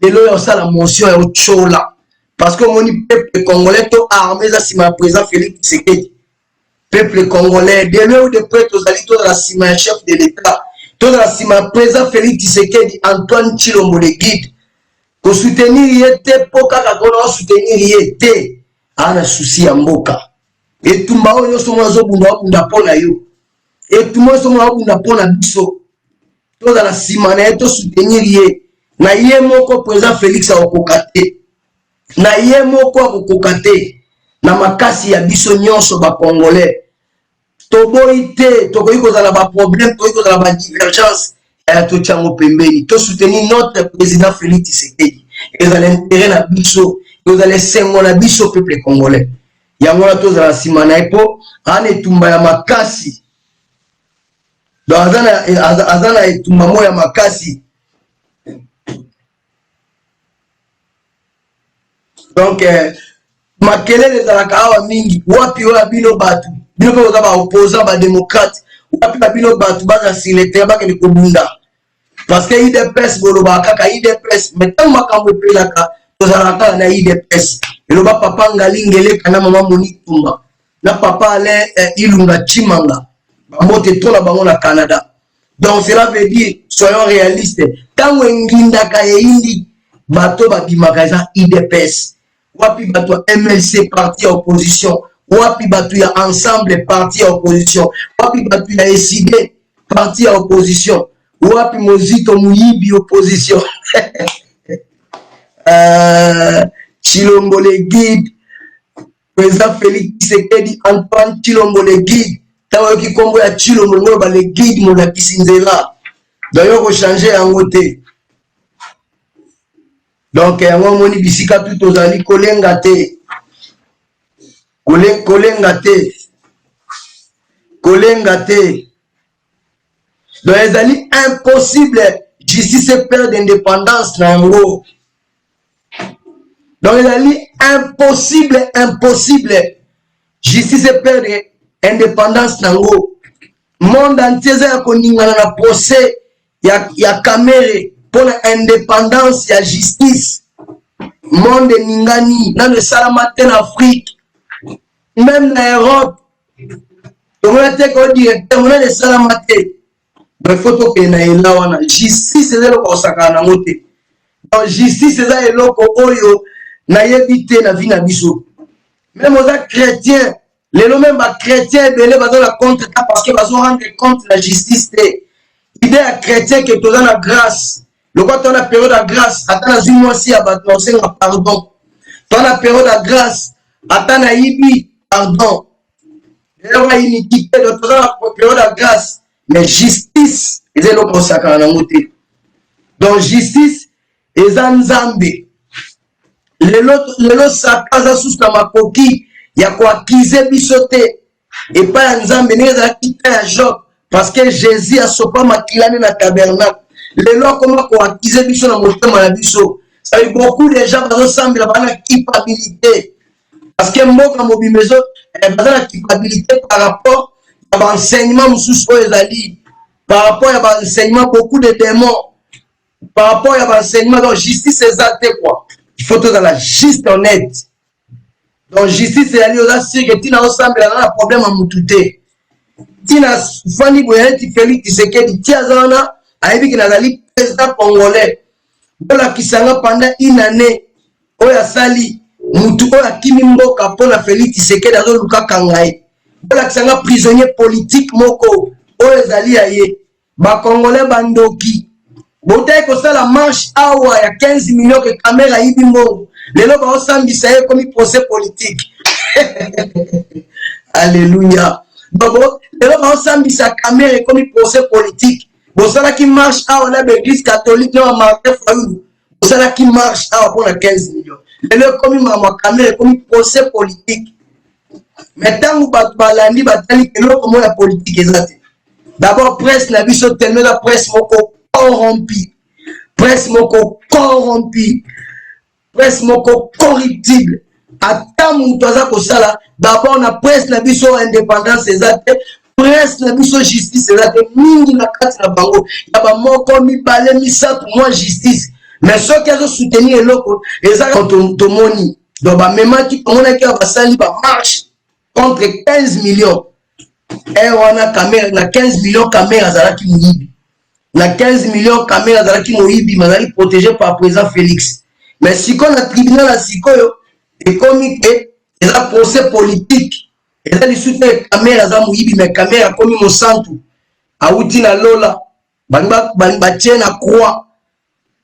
lelo ya osala motion ya otyola parce que omoni peuple congolais to armé eza nsima ya président félix tshisekedi peuple congolais de loin ou de près tozali tozala nsima ya chef de l'état tozala nsima ya président félix tshisekedi antoine tshilombo le guide kosoutenir ye te mpo kaka kona osoutenir ye te aa na susi ya mboka etumba oyo nyonso mona azobunda abunda mpo na yo etumba nyonso mona abunda mpo na biso tozala nsima na ye tosoutenir ye na ye moko président félix akokoka te na ye moko akokoka te na makasi ya biso nyonso ba congolais toboyi te tokoki kozala ba problème tokoki kozala ba divergence ya totya yango pembeni to soutenir notre président Félix Tshisekedi ezala intérêt na biso ezala esengo na biso peuple congolais yango wana tozala nsima na ye mpo ana etumba ya makasi donc aza na etumba moko ya makasi donc eh, makelele ezalaka awa mingi wapi oyo ya bino bato bino mpe boza baopposant badémocrate wapi ba bino bato baza sur le terrain bakende kobunda parce que idps bolobaka kaka idps mais ntango makambo epelaka tozalaka kaka na idps eloba papa ngali ngeleka na mama monique tumba na papa alain eh, ilunga chimanga bambote to na bango na canada Donc cela veut dire soyons réalistes, tango engindaka eyindi bato babimaka eza UDPS, wapi bato ya MLC parti ya opposition, wapi bato ya ensemble parti ya opposition, wapi bato ya ECIDE parti ya opposition, wapi Mozito muyibi opposition euh, Tshilombo le guide President Felix Tshisekedi Antoine Tshilombo le guide ntango oyoki nkombo ya Tshilombo lingo loba le guide molakisi nzela donc yo kochange yango te donc yango omoni bisika tu tozali kolenga te kolenga te kolenga te donc ezali impossible justice perd d'indépendance na yango donc ezali impossible impossible justice eperdre indépendance na yango monde entier eza ya koningana na procès ya, ya kamere mpo na indépendance ya justice monde eningani nano esalama te na afrique meme na europe tomona te ko directeur monene esalama te mais faut tokende na ela wana justice eza eloko kosakana nango te. Donc justice eza eloko oyo nayebi te na vie na biso. Meme oza chrétien, lelo meme ba chrétien ebele baza na contre ta parce que bazo rendre compte na justice te. Idée ya chrétien ke toza na grâce, lokola toza na période ya grâce, ata nazwi mwasi ya bato naosenga pardon. Toza na période ya grâce, ata nayibi pardon. Lelo iniquité, donc toza na période ya grâce, mais justice eza eloko osakana nango te. Donc justice eza Nzambe. Lelo, lelo Satan aza susu na makoki ya koaccuser biso te epai ya Nzambe ndenge ezalaki ta ya Job, parce que Jésus asopa makila nde na tabernacle. Lelo akoma koaccuser biso na motema na biso. Ça beaucoup de gens bazosambela, baza na culpabilité, parce que mboka mobimba ezo baza na culpabilité par rapport ya baenseignement mosusu oyo ezali, par rapport ya baenseignement, beaucoup de démons, par rapport ya baenseignement. Donc justice eza te quoi. Il faut tozala juste, honnête. Donc justice ezali, oza sûr que ntina osambela na problème ya mutu te. Ntina fandi boye neti Félix Tshisekedi ti aza wana, ayebi ke nazali président congolais. Bolakisanga pendant une année oyo asali, mutu oyo akimi mboka mpona Félix Tshisekedi azoluka kanga ye. Bolakisanga prisonnier politique moko oyo ezali ya ye. Bacongolais bandoki, botaki kosala marche awa ya 15 millions ke Kamerhe ayibi mbongo. Lelo baosambisa ye, ekomi procès politique. Alleluya! Donc lelo baosambisa Kamerhe, ekomi procès politique. Bosalaki marche awa na baeglise catholique na bamartin Fayulu, bosalaki marche awa mpona 15 millions. Lelo ekomi makambo ya Kamerhe, ekomi procès politique. Mais ntango bato balandi, batali, eloko moko ya politique eza te. D'abord presse na biso tellement eza presse moko corrompi, presse moko corrompi, presse moko corruptible. Ata moto aza kosala, d'abord na presse na biso indépendance eza te. Presse na biso justice eza te. Mingi na kati na bango ya bamoko, mibale, misato, mwa justice, mais soki azosoutenir eloko eza, tomoni. Donc bamemaki, tomonaki awa basali bamarche contre 15 millions ere wana. Kamerhe na 15 millions, Kamerhe azalaki moyibi. Na 15 millions, Kamerhe azalaki moyibi, azalaki protégé par président Félix. Mais sikoyo na tribunal ya sikoyo ekomi ke eza procès politique, eza lisusu te Kamerhe aza moyibi, mais Kamerhe akomi mosantu, awuti na lola, batie na croix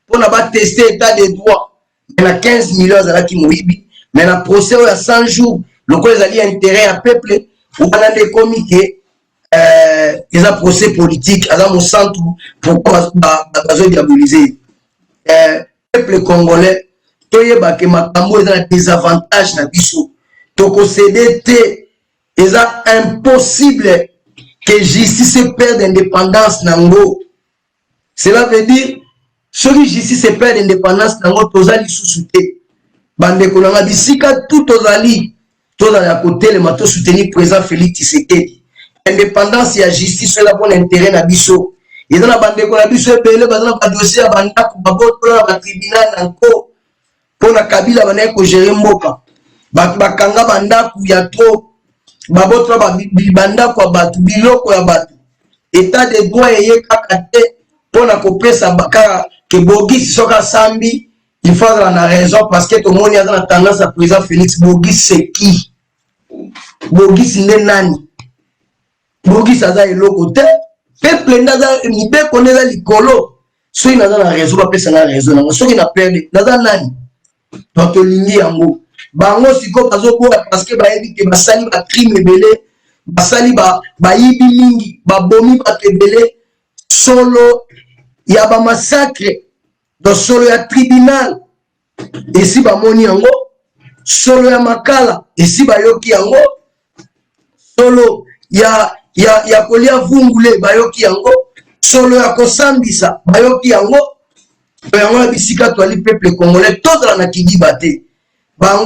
mpona bateste état de droit. Mais na 15 millions azalaki moyibi, mais na procès oyo ya 100 jours, lokola ezali intérêt ya peuple wana, nde ekomi ke eza procès politique, aza mosantu. Pourquoi bazodiaboliser peuple congolais? Toyeba ke makambo eza na désavantage na biso, tokocéder te. Eza impossible que justice perde indépendance nango. Cela veut dire soki justice perde indépendance nango, toza lisusu te. Bandeko na nga, bisika tu tozali, tozala ya kotelema, tosoutenir président Félix Tshisekedi. Indépendance ya justice eza mpona intérêt na biso. Eza na bandeko na biso ebele baza na badossier ya bandako babotola na batribunal na nko mpona Kabila bandaki kogérer mboka. Bato bakanga bandako ya trop, babotola bandako ya bato, biloko ya bato. État de droit eye kaka te mpona kopesa kaka ke Bogisi soki asambi, il faut azala na raison, parce que tomoni aza na tendance ya président Félix. Bogisi c'est qui? Bogisi nde nani? Bogisi aza eloko te. Peuple nde aza mibeko, nde eza likolo. Soki naza na raison, bapesa nga raison nango. Soki na perdre, naza nani? Donc tolingi yango. Bango sikoyo bazoboya parce que bayebi ke basali bacrime ebele, basali bayibi mingi, babomi bato ebele, solo ya bamassacre. Donc solo ya tribunal esi bamoni yango, solo ya makala esi bayoki yango, solo ya kolia vungule bayoki yango, solo ya kosambisa bayoki yango. Yango na bisika toali, peuple congolais, tozala na kidiba te.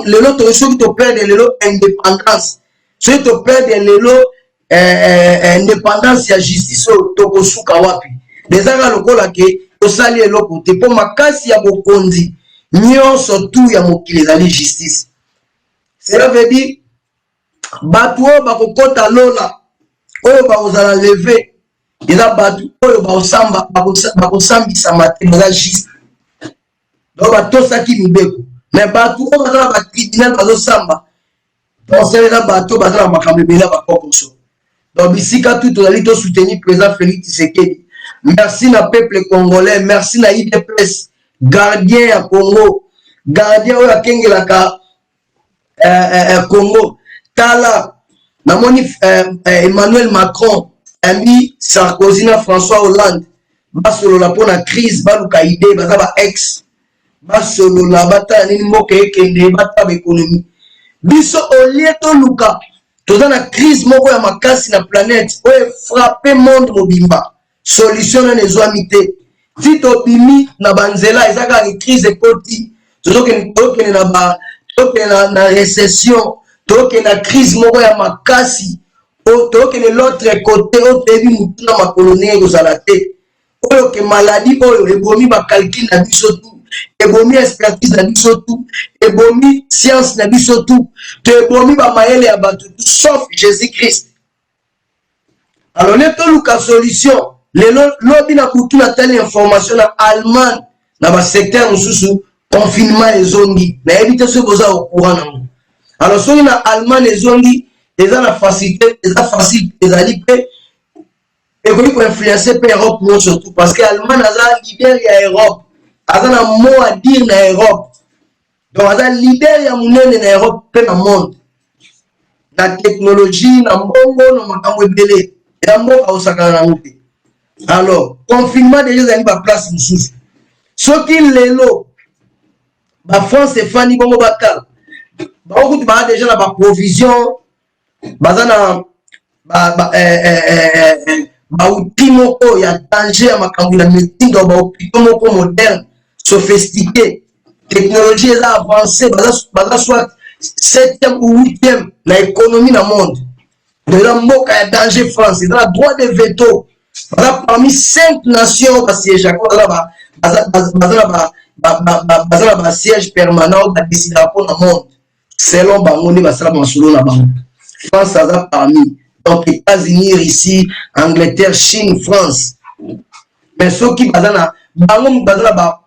Lelo soki toperdre lelo indépendance, soki toperdre lelo indépendance ya justice oyo, tokosuka wapi? Eza kaka lokola ke tosali eloko te, mpo makasi ya bokonzi nyonso tu ya mokili ezali justice. Cela veut dire bato oyo bakokɔta lola, oyo bakozala leve, eza bato oyo bakosambisama te, baza juste. Donc batosaki mibeko. Mais bato oyo baza na batribunal bazosamba, penseur eza bato baza na makambo ebele ya bakokoso. Donc bisika tout tozali tosoutenir président Félix Tshisekedi. Merci na peuple congolais, merci na UDPS, gardien ya Congo, gardien oyo akengelaka Congo. Tala, namoni Emmanuel Macron ami Sarkozy na François Hollande basolola mpo na crise, baluka idée, baza ba ex, basolola, batala nini mboka ekende, batala baekonomi. Biso olie toluka, toza na crise moko ya makasi na planète oyo efrappe monde mobimba, solution nani ezwami te. Ti tobimi na banzela, eza kaka crise ekoti, tozokende na ba tokende na récession, tokende na crise moko ya makasi, tokende l'autre côté oyo toyebi motu na makolo ndenge ekozala te. Oyo ke maladie oyo ebomi bacalcul na biso tu, ebomi expertise na biso tu, ebomi science na biso tu, to ebomi bamayele ya bato tu, sauf Jésus Christ. Alors ne toluka solution lelo. Lobi na butu natali information, na Allemagne, na basecteur mosusu, confinement ezongi. Nayebi te soki boza au courant nango. Alors soki na Allemagne ezongi, eza na facilité, eza facile, ezali mpe ekoki koinfluence mpe Europe nyonso tout, parce que Allemagne aza leader ya Europe, aza na mot à dire na Europe. Donc aza leader ya monene na Europe mpe na monde, na technologie, na mbongo, na makambo ebele. Eza mboka osakana nango te. Alors confinement déjà ezali baplace mosusu. Soki lelo bafrance efandi bongo, batala bango kutu baa déjà na baprovision, baza na baoutil moko ya danger ya makambo ya mitindo, bahôpitaux moko moderne, sophistiqué, technologie eza avancé, baza soit septième ou huitième na économie na monde. Donc eza mboka ya danger. France eza na droit de veto, baza parmi cinq nations basiégeaka, baza na basiège permanent oyo badécidaka mpo na monde selon bango nde basala masolo na bango. France aza parmi, donc États-Unis, Russie, Angleterre, Chine, France. Mais soki baza na bango, baza na ba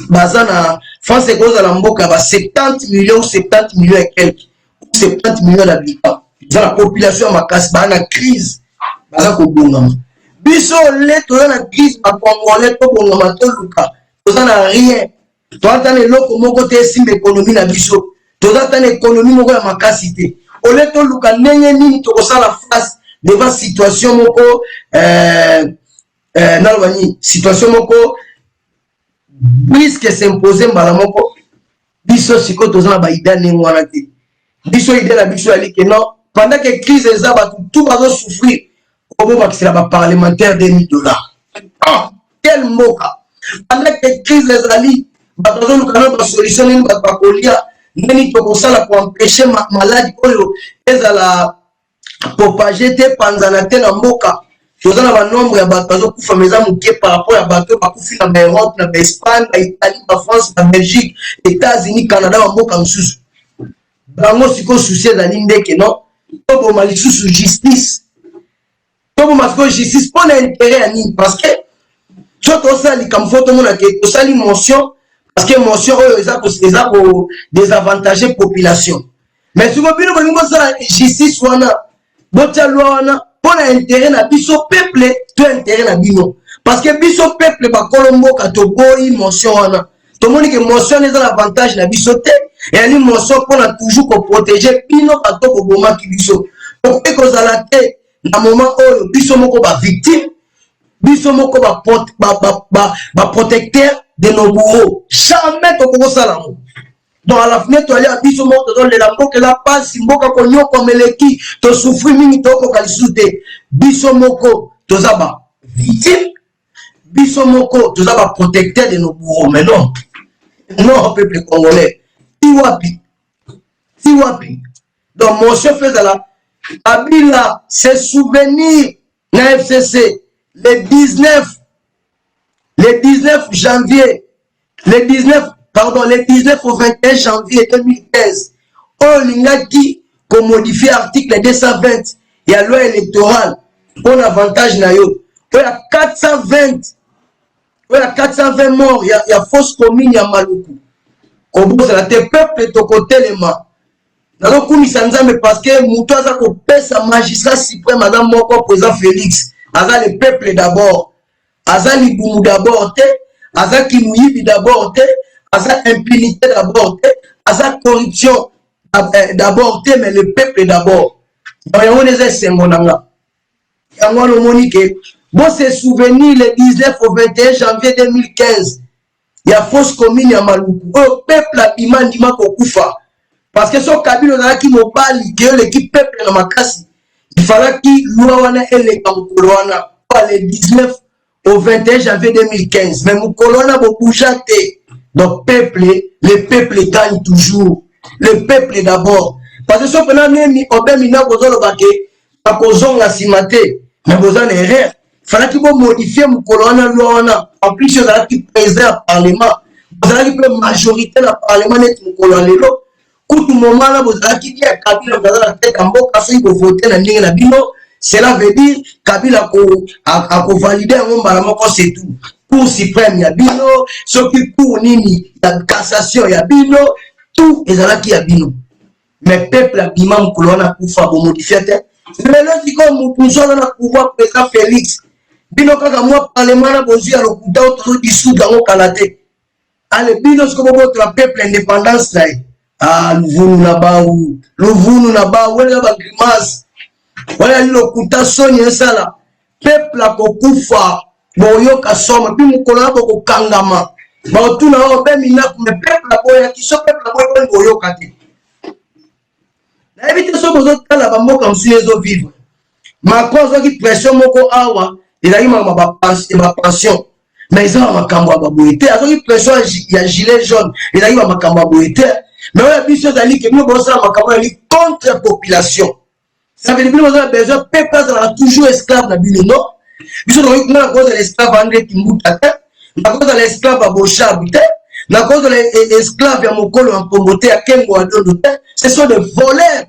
baza na France, ekozala mboka ya ba 70 millions, 70 millions et quelque, 70 millions d'habitants, eza na population ya makasi. Baza na crise, baza kobongama. Biso le toza na crise, bacongolais tobongama, toluka, toza na rien, toza ta na eloko moko te esimba économie na biso, toza ta na économie moko ya makasi te. Ole toluka ndenge nini tokosala face devant situation moko, naloba nini, situation moko risque s'impose mbala moko. Biso sikoyo toza na baidée ndenge wana te. Biso idée na biso yali ke non, pendant que crise eza, bato tout bazosouffrir, obobakisela baparlementaire 2000 $. Oh, quel mboka! Pendant que crise ezali, bato bazoluka no basolution, nini bato bakolia, ndeni tokosala koempêche maladie oyo ezala propage te, panzana te na mboka. Toza na banombre ya bato bazokufa, ma eza moke par rapport ya bato oyo bakufi na baEurope, na baEspagne, baItalie, baFrance, baBelgique, États-Unis, Canada, bamboka mosusu. Bango sikoyo souci ezali ndeke non, toboma lisusu justice, toboma sikoyo justice mpo na intérêt ya nini? Parce que so tosala likambo, fo tomona ke tosali motion, parce que motion oyo eza kodésavantage population. Mais sikoyo bino bolingi bosala justice wana, botia loi wana mpo na intérêt na biso peuple to intérêt na bino? Parce que biso peuple, bakolo mboka, toboyi motion wana. Tomoni ke motion wana eza na avantage na biso te, eyali motion mpona toujours koprotéger bino bato kobomaki biso. Tokoki kozala te na moment oyo biso moko bavictime, biso moko baprotecteur de nos bourreaux. Jamais tokoki kosala yango. Donc à la fin toalia biso moko tozolela, mboka eza pasi, mboka konyokwama eleki, tosouffrir mingi, tokoka lisusu te. Biso moko toza bavictime, biso moko toza baprotecteur de nos bourreaux. Mais non, non, peuple congolais, ti wapi, ti wapi? Donc motion fo ezala. Kabila se souvenir na FCC le 19, le 19 janvier, le 19, pardon, le 19 au 21 janvier 2015, oyo olingaki komodifie article 220 ya loi électorale mpona avantage na yo, oyo ya 420. Oyo ya 420 mort ya fosse commune ya Maluku. Kobosana te peuple, tokotelema. Nazokumisa Nzambe parce que moto aza kopesa magistrat suprême aza moko, président Félix. Aza le peuple d'abord, aza libumu d'abord te, aza kimuyibi d'abord te, aza impunité d'abord te, aza corruption d'abord te, mais le peuple d'abord. Donc yango wana eza esengo na nga. Yango wana omoni ke bose souvenir le 19 au 21 janvier 2015 ya fosse commune ya Maluku, oyo peuple abima, ndima kokufa, parce que so Kabila ozalaki mobali ke oleki peuple na makasi, ifalaki loi wana eleka mokolo wana, le 19 au 21 janvier 2015. Mais mokolo wana bobouger te. Donc peuple, le peuple gagne toujours, le peuple d'abord, parce que so mpena nemi obemi na kozoloba ke bakozonga nsima te, mais boza na erreur. Falaki bomodifier mokolo wana loi wana. En plus ozalaki président ya parlement, bozalaki mpe majorité na parlement neti mokolo ya lelo. Kutu moma wana bozalaki bien, Kabila boza na tete ya mboka. Soki bovote na ndenge na bino, cela veut dire Kabila akovalider yango mbala moko, c'est tout. Cour suprême ya bino, soki cour nini ya cassation ya bino, tout ezalaki ya bino. Mais peuple abima mokolo wana, akufa, bomodifier te. Lelo sikoyo motu mosu aza na pouvoir, président Félix. Bino kaka mwa parlement na bozwi ya lokuta oyo tozodissoudre yango kala te. Ale bino sikoyo bobotola peuple indépendance na ye. Ah, luvunu na bau, luvunu na bau wana, bagrimace wana yali lokuta. Soni esala peuple akokufa, boyoka somo. Mpi mokolo wana bokokangama, bakotuna oyo mpe minaku. Me peuple aboyaki, so peuple aboyi boni boyoka te. Nayebi te so bozotala bamboka mosusu ezovivre. Macron azwaki pression moko awa, ezalaki makambo ya bapension, mais eza ba makambo ya baboye te. Azwaki pression ya gilet jaune, ezalaki bamakambo ya boye te. Mais oyo biso ezali ke bino bozosala makambo ezali contre population. Ça veut dire bino boza na besoin peuple azalaka toujours esclave na bino. Non, biso tokoki. Nga nakozala esclave Andre Kimbuta te, nakozala esclave ya Boshab te, nakozala esclave ya mokolo ya mpombo te, ya Kengo ya Dondo te. Ce sont des voleurs.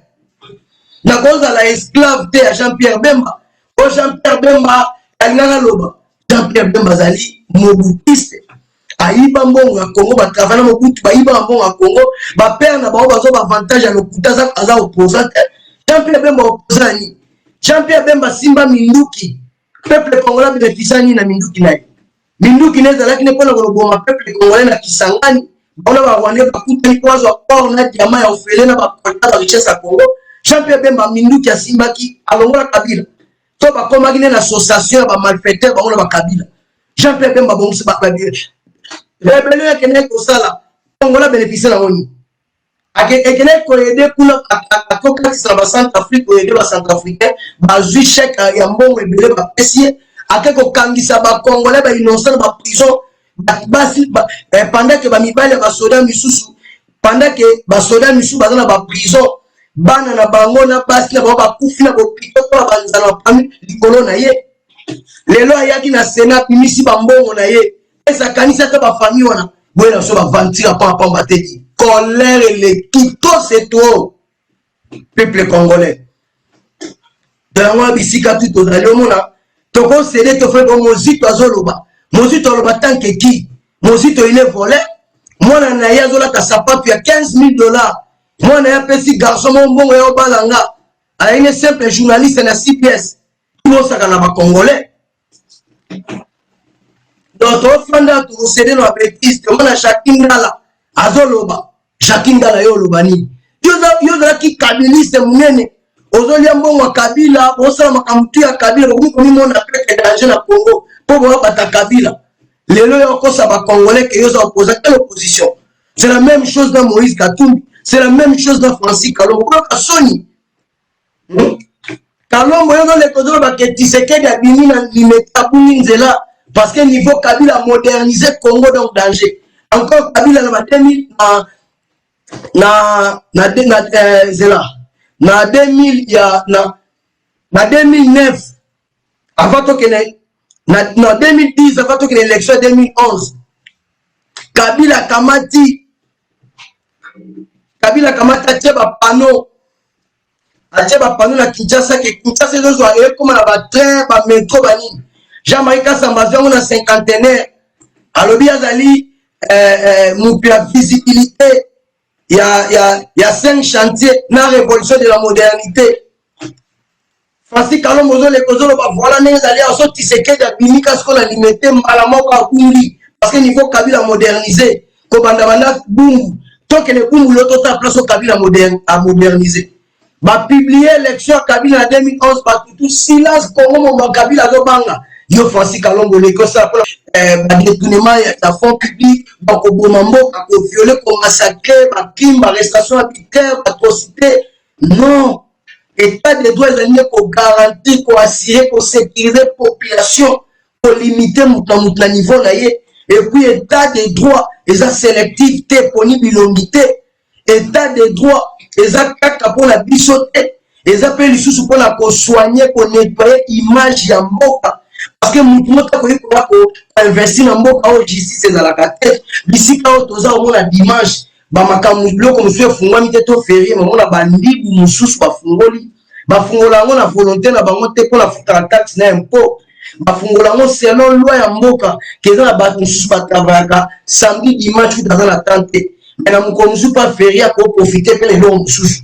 Nakozala esclave te ya Jean Pierre Bemba. O Jean Pierre Bemba alingaka aloba, Jean Pierre Bemba azali mobutiste, ayiba mbongo ya Congo. Batravaille na Mobutu, bayiba mbongo ya Congo, bapere na bango bazwa baavantage ya lokuta. Aza opposant te. Jean Pierre Bemba opposant ya nini? Jean Pierre Bemba simba minduki, peuple congolais bénéficie nini na minduki na ye? Minduki ne ezalaki ne mpona koloboma peuple congolais na Kisangani. Bango na barwandais bakutani mpo azwa or na diamant ya ofele na bakolta barichesse ya Congo. Jean Pierre Bemba, minduki asimbaki, alongola Kabila to bakomaki nde na association ya bamalfaiteur, bango na bakabila. Jean Pierre Bemba bongisi rébellion, ekendeki kosala congolais bénéficie nango nini? Ekendeki koaider kuna, akokatisa na bacentrafrique, koaider bacentrafricain, bazwi chèque ya mbongo ebele bapesi ye. Ake kokangisa bacongolais bainnocent na baprison, basi, pendant ke bamibali ya basoda misusu, pendant ke basoda misusu baza na baprison, bana na bango na basi na bango bakufi na bopito to na banzala, bapami likolo na ye. Lelo ayaki na Sénat, apimisi bambongo na ye, ese akanisi ata bafamille wana. Boye na biso bavantira pambapamba te. Colère eleki, trop c'est trop, peuple congolais. To yango wana bisika tu tozali, omona tokosede tofai bo. Mozito azoloba, Mozito aloba tanke ki Mozito, il est volé. Mwana na ye azolata sapatu ya 15 000 $. Mwana ye apesi garçon moko mbongo ya obalanga, azali ne simple journaliste na CPS. Bosaka na bacongolais. Donc tofanda, tokosede na babêtises. Tomona Jacki Ndala azoloba. Jacki Ndala, yo oloba nini? Yo ozalaki kabiliste monene, ozolia mbongo ya Kabila, bosala makambo tu ya Kabila. Bokomi komimona peke danger na Congo mpo boyabata Kabila. Lelo yo okosa bacongolais ke yo oza opposant. Quelle opposition? C'est la même chose na Moïse Katumbi, c'est la même chose na Francis Kalombo. Boyoka soni. Kalombo, yo ozoleka, ozoloba ke Tshisekedi abimi na Limete, abungi nzela, parce que niveau Kabila moderniser Congo, donc danger encore. Kabila na ba 2000 na nzela na 2000 ya na 2009, avant tokende na 2010, avant tokende élection ya 2011, Kabila kamati atie bapano, atie bapano na Kinshasa ke Kinshasa ezozwa, ekóma na batrain, bamétro, banini. Jean-Marie Kasamba azwi yango na cinquantenaire. Alobi azali moto ya visibilité ya 5 chantier na révolution de la modernité. Francis Kalombo, ozoleka, ozoloba voilà ndenge ezali awa. So Tshisekedi abimi kasi ko na Limete, mbala moko akungi, parce que niveau Kabila modernisé, kobanda banda Bumbu, tokende Bumbu lo, totala place oyo Kabila amodernisé. Bapublier élection ya Kabila na 2011, batutu silence. Congo momba, Kabila azobanga yo. Francis Kalombo, oleki osala mpona badétournement ya fonds public, bakoboma mboka, kovioler, komassacrer, bacrime, baarrestation arbitraire, baatrocité. Non, état de droit ezali nde kogarantir, koassurer, kosécuriser population, kolimiter moto na moto na niveau na ye. Et puis état de droit eza sélectif te, poni bilongi te. État de droit eza kaka mpona biso te, eza mpe lisusu mpona kosoigner, konettoyer image ya mboka, parce que motu moko akoki koya koinvestir na mboka oyo justice ezalaka te. Bisika oyo toza komona dimanche, bamakambo, biloko mosusu efungwami te, to férié, mamona bandibu mosusu bafungoli, bafungola yango na volonté na bango te, mpona futaka taxe na impôt. Bafungola yango selon loi ya mboka, ke eza na bato mosusu batravaillaka samedi, dimanche, kuta aza na temps te, mais na mokolo mosusu mpa férié akoprofiter mpe na eloko mosusu.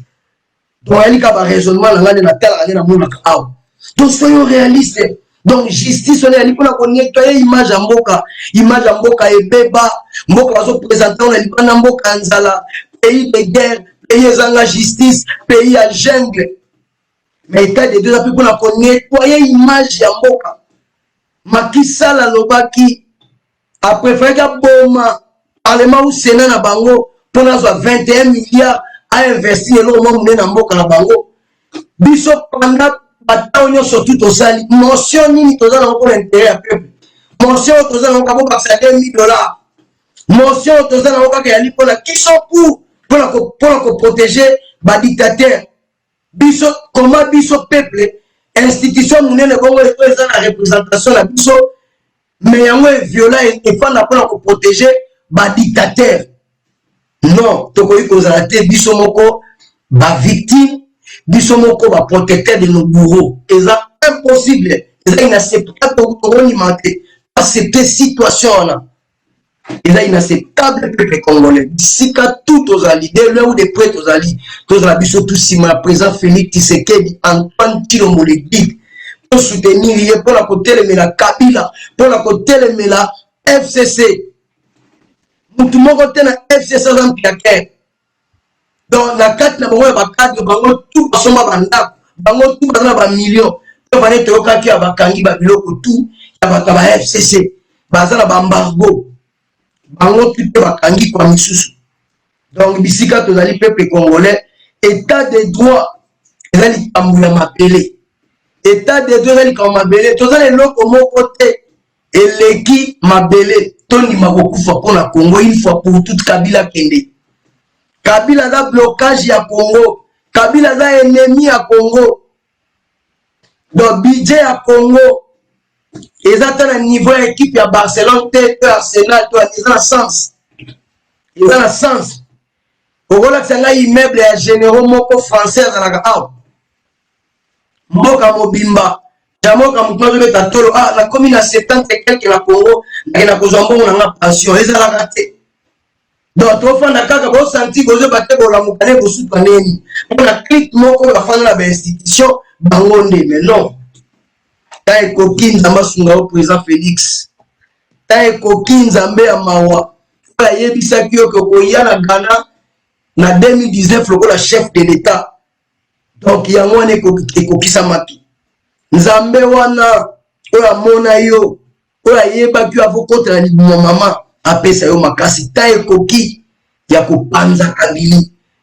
Donc ayali kaka baraisonnement na ngai nde natalaka, nde namonaka awa. Donc soyons réaliste. Donc justice wana eyali mpona konettoyer image ya mboka. Image ya mboka ebeba, mboka bazoprésenter na libanda, mboka ya nzala, pays de guerre, pays ezanga justice, pays ya jungle. Mais état de droit eza mpe mpona konettoyer image ya mboka. Macky Sall alobaki apréféraki aboma parlement ou sénat na bango mpona azwa 21 milliards, ainvestir eloko mwa monene na mboka na bango. Biso pendant batango nyonso tu tosali motion nini? Toza nango mpona intérêt ya peuple? Motion oyo toza nango kaka bobakisa 2000 $. Motion oyo toza nango kaka yali mpona qui sont pour mpona koprotéger badictateur. Biso comment? Biso peuple, institution monene bongo oyo eza na représentation na biso, mais yango eviola, efanda mpona koprotéger badictateur. Non, tokoki kozala te biso moko bavictime, biso moko baprotecteur de nos bourreaux. Eza impossible, eza inacceptable. Tokondima te accepter situation wana, eza inacceptable. Peuple congolais, bisika tout tozali, de loin ou de près, tozali, tozala biso tu nsima ya président Félix Tshisekedi Antoine Tshilombo le guide, tosoutenir ye mpona kotelemela Kabila, mpona kotelemela FCC. Mutu moko te na FCC aza mpiaker. Donc na kati na bango ya bacadre, bango tu basomba bandako, bango tu baza na bamillion. Mpe vane toyokaki ya bakangi babiloko tu ya bato ya ba FCC, baza na baembargo, bango tu mpe bakangi kwa misusu. Donc bisika tozali, peuple congolais, état de droit eza likambo ya mabele. État de droit eza likambo mabele. Toza na eloko moko te eleki mabele. Tondima kokufa mpona Congo une fois pour toute. Kabila kende. Kabila aza blocage ya Congo, Kabila aza ennemi ya Congo. Donc budget ya Congo eza ta na niveau ya équipe ya Barcelone te, to Arsenal, to eza na sens, eza na sens. Okolakisa ngai immeuble ya généraux moko français azalaka awa mboka mobimba? Jamoka motu azobeta tolo: "Ah, nakomi na 70 et quelque na Congo, nakenda kozwa mbongo na nga pension." Ezalaka te. Donc tofanda kaka, bosanti bozoba te, bolamuka nde bosuka neni mpona clique moko bafanda na bainstitution bango nde. Mais non, ta ekoki. Nzambe asunga yo, président Félix. Ta ekoki. Nzambe ya mawa oyo ayebisaki yo ke okoya na Ghana na 2019 lokola chef de l'État, donc yango wana ekokisamaki. Nzambe wana oyo amona yo, oyo ayebaki yo avokotela libumu mama, apesa yo makasi. Ta ekoki ya kopanza Kabila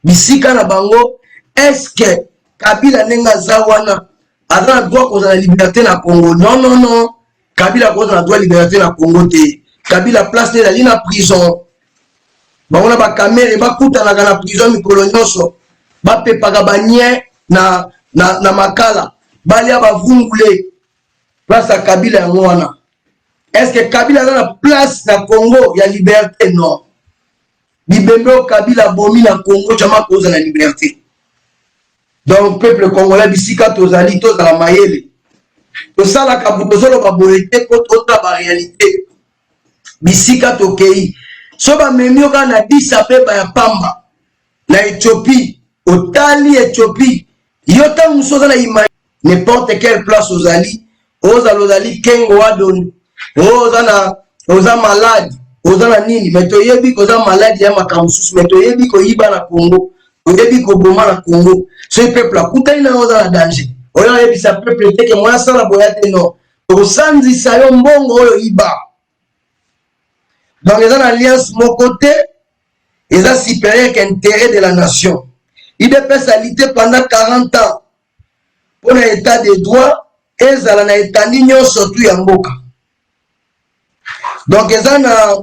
bisika na bango. Est-ce Kabila ndenge aza wana aza na droit kozala na liberté na Congo? Non, non, non, Kabila kozala na droit liberté na Congo te. Kabila place nde ezali na prison. Bango na bakamere bakutanaka na prison mikolo nyonso, bapepaka banie na makala, balia bavungule. Place ya Kabila yango wana. Est ce que Kabila aza na place na Congo ya liberté? Non. Bibembe oyo Kabila abomi na Congo, jama kozala na liberté. Donc peuple congolais, bisika tozali, tozala mayele. Tosalaka, tozoloba boye te po totala baréalité. Bisika tokei, so bamemi yo kaka na Addis Abeba ya pamba na Ethiopie, otali Ethiopie, yo ntango mosusu oza na ima n'importe quelle place ozali, ozala ozali kengo adon, oza na oza malade, oza na nini, me toyebi koza malade ya makambo mosusu, me toyebi koyiba na Congo, toyebi koboma na Congo. Soki peuple akutani na yo, oza na danger, oyo ayebisa peuple te ke moya asala boya te, non, tokosanzisa yo mbongo oyo iba. Donc eza na alliance moko te eza supérieur qu'intérêt de la nation. UDPS a lutté pendant 40 ans mpo na état de droit ezala na etandi nyonso tu ya mboka. Donc eza na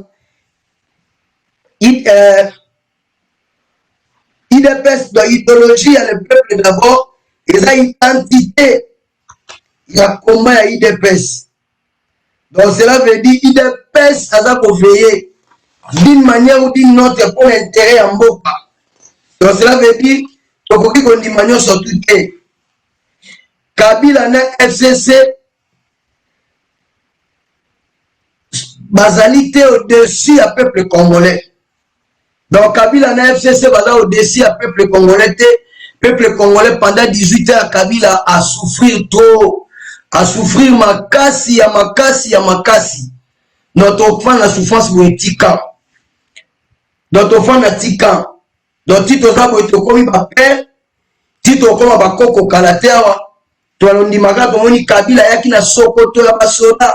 UDPS, donc idéologie ya le peuple d'abord eza identité ya combat ya UDPS. Donc cela veut dire UDPS aza koveiller d'une manière ou d'une autre pour l'intérêt ya mboka. Donc cela veut dire tokoki kondima nyonso tu te. Kabila na FCC bazali te au-dessus ya peuple congolais. Donc Kabila na FCC baza au-dessus ya peuple congolais te. Peuple congolais pendant 18 ans Kabila a souffrir trop, a souffrir makasi ya makasi ya makasi. Donc tofanda na souffrance boye tika. Donc tofanda tika. Donc ti toza boye tokomi bapère, ti tokoma bakoko kala te awa tolondimaka. Tomoni Kabila ayaki na sokoto ya basoda,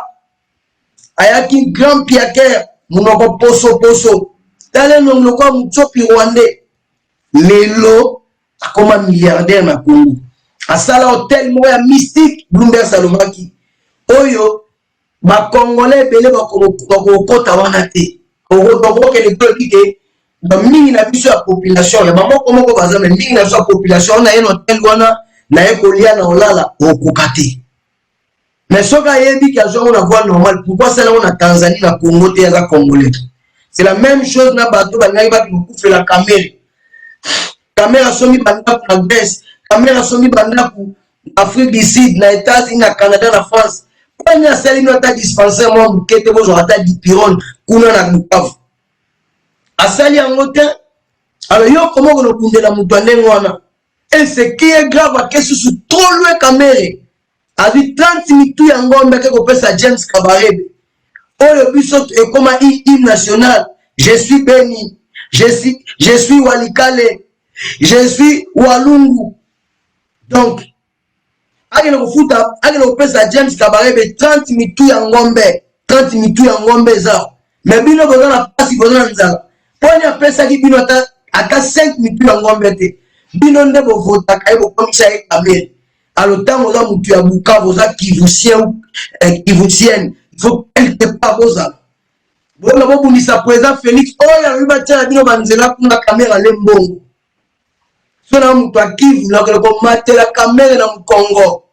ayaki grand piaker, monoko posoposo, tala elongi lokola mutsopi rwandais. Lelo akoma milliardaire na Congo, asala hotel moko ya mystique. Bloomberg alobaki oyo bacongolais ebele bakokota wana te. Bakokende tolobi ke mingi na biso ya population ya bamoko moko baza, me mingi na biso ya population wana ye na hotel wana naye kolia na olala okoka te. Mais soki ayebi ke azwa yango na voie normale, pourquoi asala yango na Tanzanie, na Congo te? Aza congolais. C'est la même chose na bato balingaki baki kokufela Kamerhe. Kamerhe asombi bandako na Grèce, Kamerhe asombi bandako na Afrique du Sud, na États-Unis, na Canada, na France. Mpani asali bino ata dispensaire mwa moke te, bozwaka ata dipirone kuna na Bukavu? Asali yango te. Alors yo koma konobundela moto ya ndenge wana? Et ce qui est grave, ake susu trop loin. Kamerhe azwi 30 mitu ya ngombe, ake kopesa James Kabarebe oyo biso ekoma hymne national: "Je suis Beni, je suis Walikale, je suis Walungu." Donc akende kofuta, akende kopesa James Kabarebe 30 mitu ya ngombe. 30 mitu ya ngombe eza, me bino boza na mpasi, boza na nzala. Mponi apesaki bino ata 5 mitu ya ngombe te? Bino nde bovotaka ye, bokomisa ye Kamerhe. Alors ntango oza motu ya Bukavu, oza kivusien, kivusienne, il faut quelque part bozala boyeba bobundisa président Félix oyo alobi batia na bino banzela kuna. Kamerhe ale mbongo. So na moto ya Kivu, nakende komatela Kamerhe na mokongo.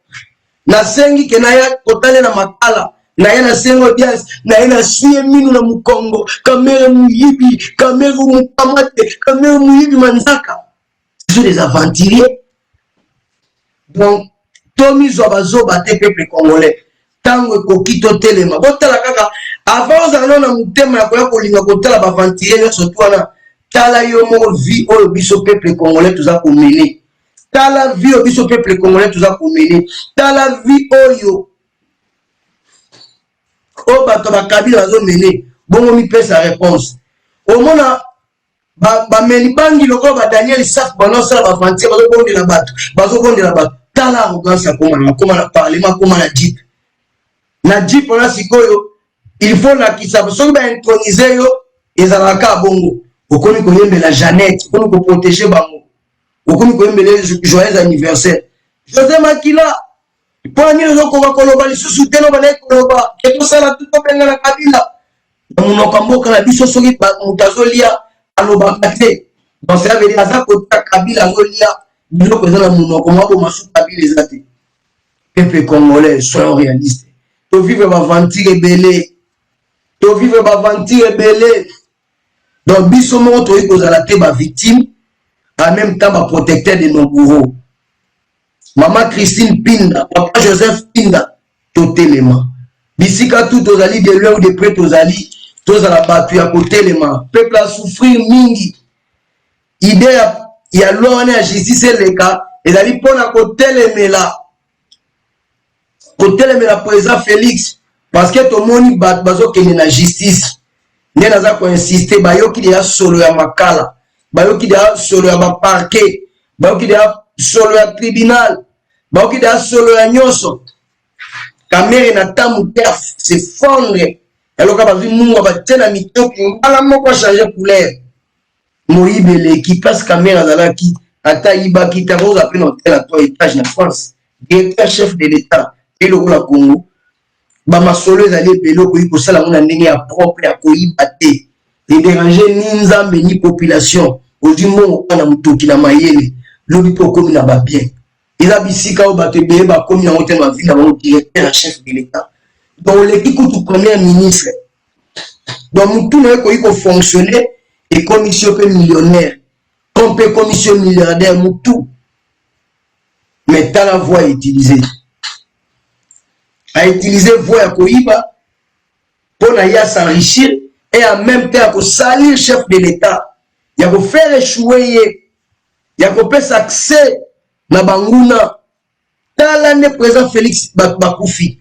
Nasengi ke naya kotalela makala naye, nasengi audience naye, nasie minu na mokongo. Kamerhe moyibi, Kamerhe mokamate, Kamerhe moyibi manzaka. Ce sont des aventuriers. Donc tomizwa bazoba te, peuple congolais. Ntango ekoki totelema. Botala kaka, avant ozala nano na motema ya koya kolinga kotala baaventurier nyonso tu wana, tala yo moko vie oyo biso peuple congolais toza komene. Tala vie oyo biso peuple congolais toza komene. Tala vie oyo bato bakabila bazomene. Bongo mipesa réponse. Omona bameli bangi lokola badaniel Saf, banasala baaventure, bazobondela bato, bazobondela bato. Tala arrogance. Akoma na, akoma na parlement, akoma na jeep, na jeep wana. Sikoyo il faut lakisa soki baintronize yo, ezalaka kaka bongo. Okomi koyembela Jeannette, okomi koprotéger bango, okomi koyembela joyeux anniversaire José Makila. Mpo nini ozokoka koloba lisusu te? No bandaki koloba ke tosala tu, tobengana Kabila na monoko ya mboka na biso. Soki moto azolia, alobaka te. Donc cela veut dire aza kota Kabila, azolia biloko eza na monoko mwa bomasu. Kabila eza te. Peuple congolais, soyons réaliste. Tovivre baaventure ebele, tovivre baaventure ebele. Donc biso moko toyei kozala te bavictime, en même temps baprotecteur de nos bourreaux. Mama Christine Pinda, papa Joseph Pinda, totelema bisika tu tozali, de loin ou de près tozali. Tozala bato ya kotelema. Peuple asouffrir mingi. Idée ya, ya loi wana ya justice eleka ezali mpo na kotelemela kotelemela président Félix, parce que tomoni bato bazokende na justice. Nde naza koinsiste, bayoki deya solo ya makala, bayoki deya solo ya baparquet, bayoki deya solo ya tribunal, bayoki deya solo ya nyonso. Kamerhe na ntango te se fondre, yaloka bazwi mungwa batie na mitoki, mbala moko achange couleur. Moyibi eleki place Kamerhe azalaki. Ata ayibaki te, akozala mpe na hotel ya 3 étage na France, directeur chef de l'État. Mpe lokola Congo bamasolo ezali ebele, okoki kosala yango na ndenge ya propre ya koyiba te, edéranger ni Nzambe ni population. Ozwi mbongo kaka na motoki na mayele, lobi mpe okomi na babien. Eza bisika oyo bato ebele bakomi yango te na bavie na bango. Directeur ya chef de l'État, donc oleki kutu premier ministre. Donc motu na yo ekoki kofonctionne, ekomisi yo mpe millionnaire, comme mpe ekomisi yo milliardaire motu. Mais tala voie utiliser, autiliser voie ya koyiba mpo na ye s'enrichir et en même temps ya kosalir chef de l'État, ya kofaire échouer ye, ya kopesa accès na banguna. Tala nde président Félix, bato bakufi.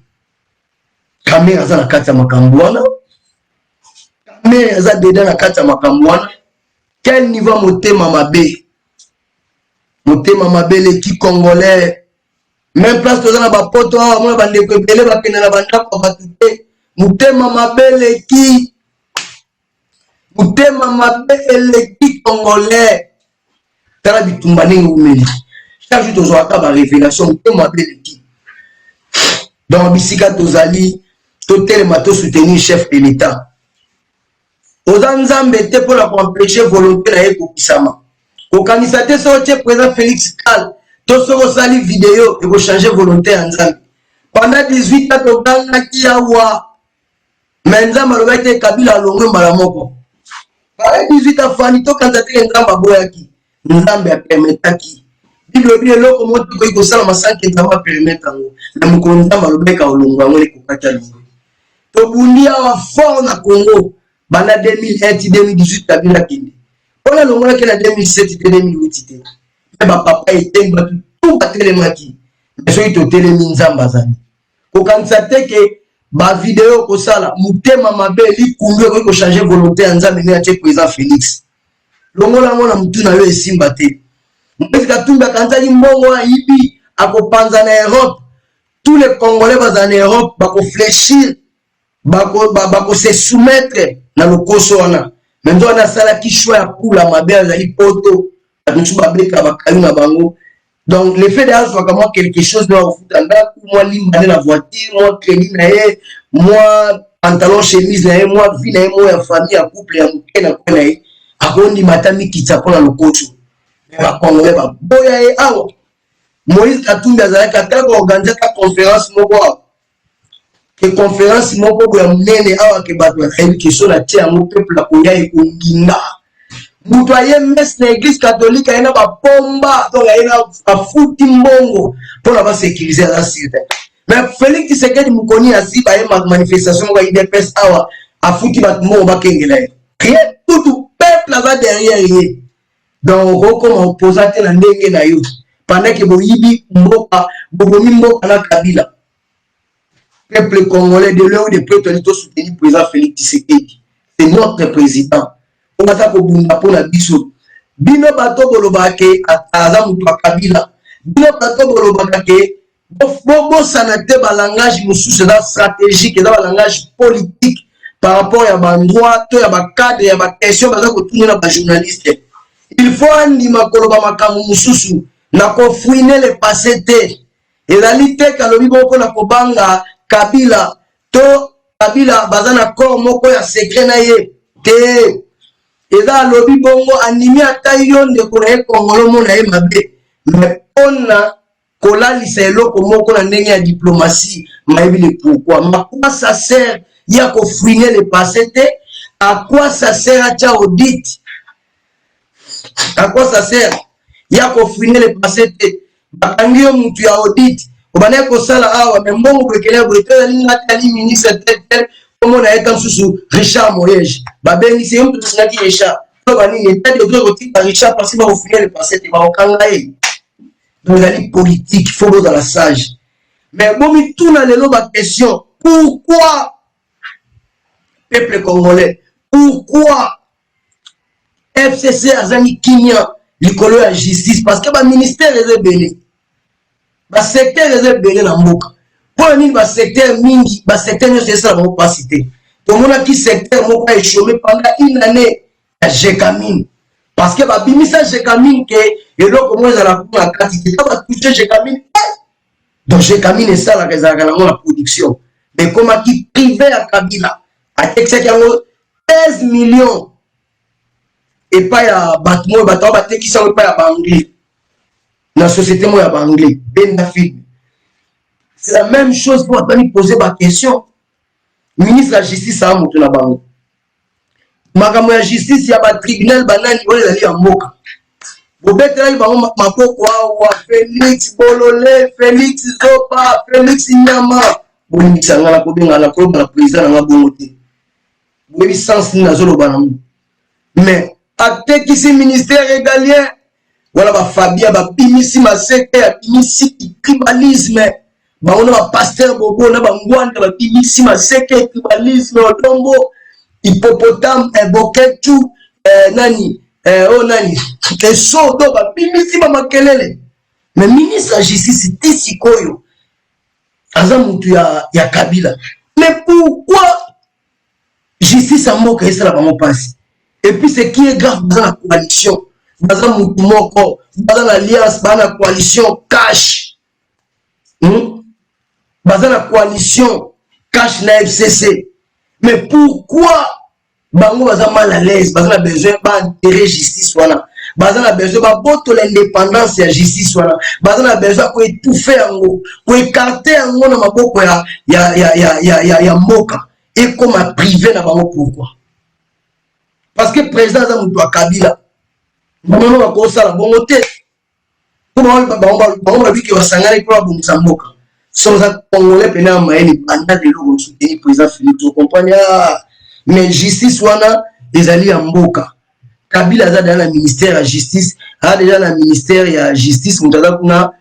Kamerhe aza na kati ya makambo wana, Kamerhe aza deda na kati ya makambo wana. Quel niveau? Motema mabe, motema mabe eleki Congolais. Même place toza na bapoto awa, mona bandeko ebele bakende na bandako ya bato te. Motema mabe eleki, motema mabe eleki Congolais. Tala bitumba ndenge umeli, chaque jour tozwaka barévélation. Motema mabe eleki. Donc bisika tozali, totelema, tosoutenir chef de l'État. Oza Nzambe te mpona koempêcher volonté na ye ekokisama. Kokanisa te soki otie président Félix kal to soki osali video, ekochange volonté ya Nzambe. Pendant 18 ans togangaki awa, mais Nzambe alobaki te Kabila alongwe mbala moko. Pare 18 afandi, tokanisa teke Nzambe aboyaki. Nzambe apermetaki. Bible elobi eloko moko te ekoki kosalama sans que Nzambe apermettre yango. Na mokolo Nzambe alobaki alongwa, yango ekokaki, alongwe. Tobundi awa fort na Congo banda 2001 ti 2018. Kabila kende mpona alongolaki na 2007 te, 2008 te. Mpe bapapa eteni, bato tu batelemaki. Mais soki totelemi, Nzambe azali. Kokanisa te ke bavideo kosala motema mabe, likundu ekoki kochange volonté ya Nzambe nde atie président Félix. Longola yango na motu na yo, esimba te. Moïse Katumbi akanisaki mbongo ayibi akopanza na Europe, tous les Congolais bazala na Europe bakofléchir, bakose soumettre na lokoso wana. Mais nzo wana asalaki choix ya kula mabe. Azali poto, bato mosusu babetaka bakayu na bango. Donc le fait de azwaka mwa quelque chose na kofuta ndako, mwa limba nde na voiture, mwa crédit na ye, mwa pantalon chemise na ye, mwa vie na ye, mwa ya famille, ya couple ya moke na kwe na ye, akondima ata mikitisa mpona lokoso. Bacongolais baboya ye awa. Moïse Katumbi azalaki ata koorganize ata conférence moko awa, ke conférence moko boya monene awa, ke bato bayebi ke so na tie yango, peuple akoya, ekonginga. Moto aye messe na église catholique, aye na bapomba, donc aye na afuti mbongo mpona basécuriser, aza sûr te. Mais Félix Tshisekedi mokoni asi baye manifestation moko ya UDPS awa, afuti bato mbongo bakengela ye, rien. Tutu peuple aza derrière ye. Donc okokoma opposant te na ndenge na yo pendant ke boyibi mboka, bobomi mboka na Kabila. Peuple congolais, de loin ou de près, toli tosoutenir président Félix Tshisekedi. C'est notre président oyo aza kobunda mpona biso. Bino bato bolobaka ke aza moto ya Kabila, bino bato bolobaka ke, bobosana te balangage mosusu eza stratégique, eza balangage politique par rapport ya baendroit to ya bacadre ya baquestion baza kotuna na bajournaliste. Il faut andima koloba makambo mosusu na kofouiner le passé te. Ezali te kalobi bongo mpona kobanga Kabila to Kabila baza na corps moko ya secret na ye te. Eza alobi bongo, andimi ata yo ndeko na ye Kongolo mona ye mabe, mais mpona kolalisa eloko moko na ndenge ya diplomatie. Mayebi le pourquoi, mais quoi ça sert ya kofouiner le passé te? À quoi ça sert atia audit? À quoi ça sert ya kofouiner le passé te? Bakangi yo mutu ya audit, obandaki kosala awa, mais mbongo boekele boye te. Ezali nga te, ali ministre tel tel. Komona ye ta mosusu Richard Moyege babengisi ye, moto asinaki Richard to banini, état de droit ekotika Richard parce que bakofinia le passé te, bakokanga ye. Donc ezali politique, faut bozala sage. Mais bomituna lelo baquestion: pourquoi, peuple congolais, pourquoi FCC azangi kimia likolo ya justice? Parce que baministère eza ebele, basecteur eza ebele na mboka. Mpo na nini basecteur mingi, basecteur nyonso esala bango mpasi te? Tomonaki secteur moko aechome pendant une année ya Gécamines, parce que babimisa Gécamines ke eloko moko ezala kuna na kati te. Ta batouche Gécamines, donc Gécamines esalaka, ezalaka nango na production, mais ekomaki privé ya Kabila. Atekisaki yango 16 millions epai ya bato moyo, bato oyo batekisi yango epai ya baanglais, na société moko ya baanglais benda film. C'est la même chose mpo bato bani pose baquestion. Ministre ya justice aa moto na bango, makambo ya justice ya batribunal banani oyo ezali ya mboka, bobetelaki bango maboko awa: Félix bolole, Félix zoba, Félix nyama. Bolimbisa nga na kobenga na koloba na président na nga bongo te, boyebi sens nini nazoloba nango. Mais atekisi ministère régalien wana, bafabia babimisi maseke, abimisi tribalisme. Bango na bapaster Bobo na bangwanda babimisi maseke, tribalisme, odombo, hippopotame, eh, Boketu, eh, nani, eh, oyo nani, esodo, babimisi bamakelele. Mais ministre ya justice ti sikoyo aza mutu ya Kabila. Mais pourquoi justice ya mboka esala bango mpasi? Et puis, ce qui est grave, baza na coalition, baza mutu moko, baza na alliance, baza na coalition cash, Baza na coalition cash na FCC. Mais pourquoi bango baza mal à l'aise? Baza na besoin baenterre justice wana, baza na besoin babotola indépendance ya justice wana, baza na besoin ya koétouffe yango, koécarte yango na maboko ya mboka, ekoma privé na bango. Pourquoi? Parce que président aza moto ya Kabila. Bango bakosala bongo te, mpo bango babiki basangani mpo babongisa mboka. So oza congolais pene ya mayele, banda lelo kosoutenir président Philippe, ocomprendre. Ah, mais justice wana ezali ya mboka. Kabila aza deja na ministère ya justice, aza deja na ministère ya justice, moto aza kuna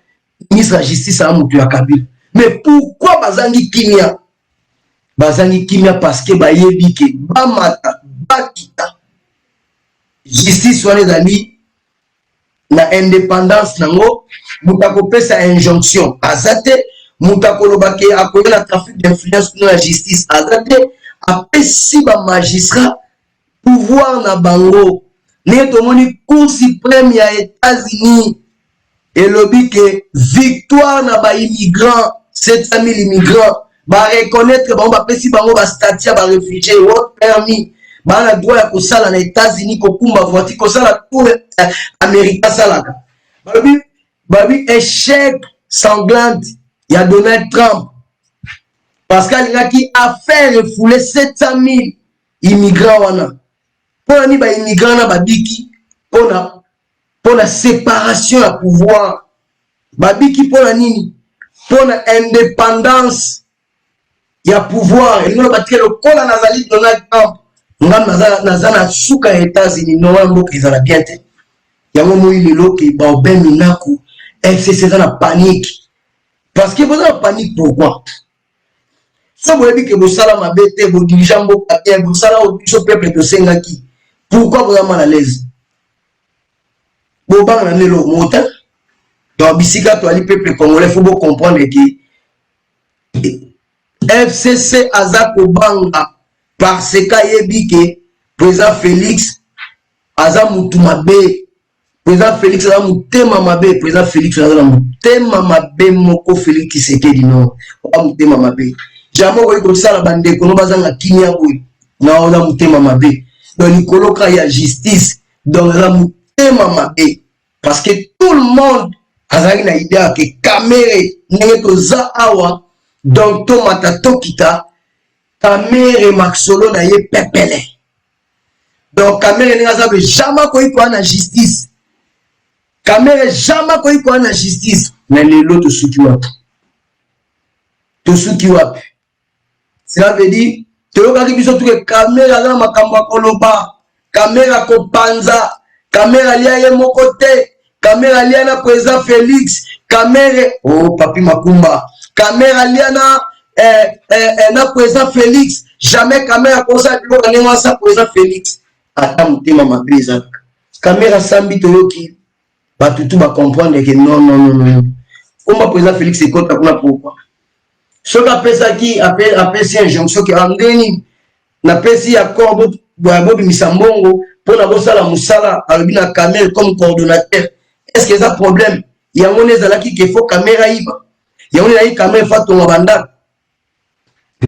ministre ya justice aza moto ya Kabila. Mais pourquoi bazangi kimia? Bazangi kimia parce que bayebi ke bamata bakita, justice wana ezali na indépendance nango. Moto akopesa injonction aza te, moto akoloba ke akoya na trafic d'influence kuna na justice aza te. Apesi bamagistrat pouvoir na bango. Ndenge tomoni Cour suprême ya États-Unis elobi ke victoire na baimmigrant, 700 000 immigrants, bareconnaître bango, bapesi bango bastatut ya baréfugié, work permit, baa na droit ya kosala na États-Unis, kokumba voiture, kosala tout Amérique asalaka. Balobi échec sanglante ya Donald Trump, parce que alingaki affaire refoulé 700 000 immigrants wana. Mpona nini baimmigrant wana babiki? Mpona séparation ya pouvoir babiki. Mpona nini? Mpona indépendance ya pouvoir. Elingi loba te lokola nazali Donald Trump, nga naza na suka ya États-Unis. No, wana mboka ezala bien te. Yango moi lelo ke baobe minaku, FCC eza na panique. Parce que boza na panique pourquoi? So boyebi ke bosala mabe te, bodirige mboka bien, bosala oyo biso peuple tosengaki, pourquoi boza mal à l'aise? Bobanga na lelo moko te. Donc bisika toali, peuple congolais, faut bocomprendre ke FCC aza kobanga parce que ayebi ke président Félix aza mutu mabe. Président Félix aza motema mabe. Président Félix aza na motema mabe moko. Félix Tshisekedi, non, oza motema mabe. Jamais okoki kosala bandeko no bazanga kimia boye na oza motema mabe. Donc likolo kaka ya justice, donc aza motema mabe, parce que tout le monde azalaki na idée ya ke Kamerhe, ndenge toza awa, donc tomata tokita, Kamerhe masolo na ye pepele. Donc Kamerhe ndenge aza boye, jamais akoki koya na justice. Kamerhe jamais akoki koya na justice. Mais lelo tosuki wapi? Tosuki wapi? Cela veut dire Toyokaki biso tuke Kamere aza na makambo ya koloba, Kamere akopanza, Kamere alia ye moko te, Kamere alia na président Felix, Kamere oh Papi Makumba, Kamere alia na eh, eh, eh, na président Felix, jamais Kamere akosala biloko ndenge wana sa président Felix. Ata motema mabe ezalaka. Kamere asambi toyoki bato tu ba comprendre que non non non non. Komba président Felix ekota kuna pourquoi? Soki apesaki apesi injonction ke ah, ndenge nini napesi accord bobimisa mbongo mpo na bosala mosala, alobi na Kamere comme coordonnateur, est ce que eza problème? Yango nde ezalaki ke fo Kamere ayiba, yango nde ezalaki Kamere fo atonga bandako.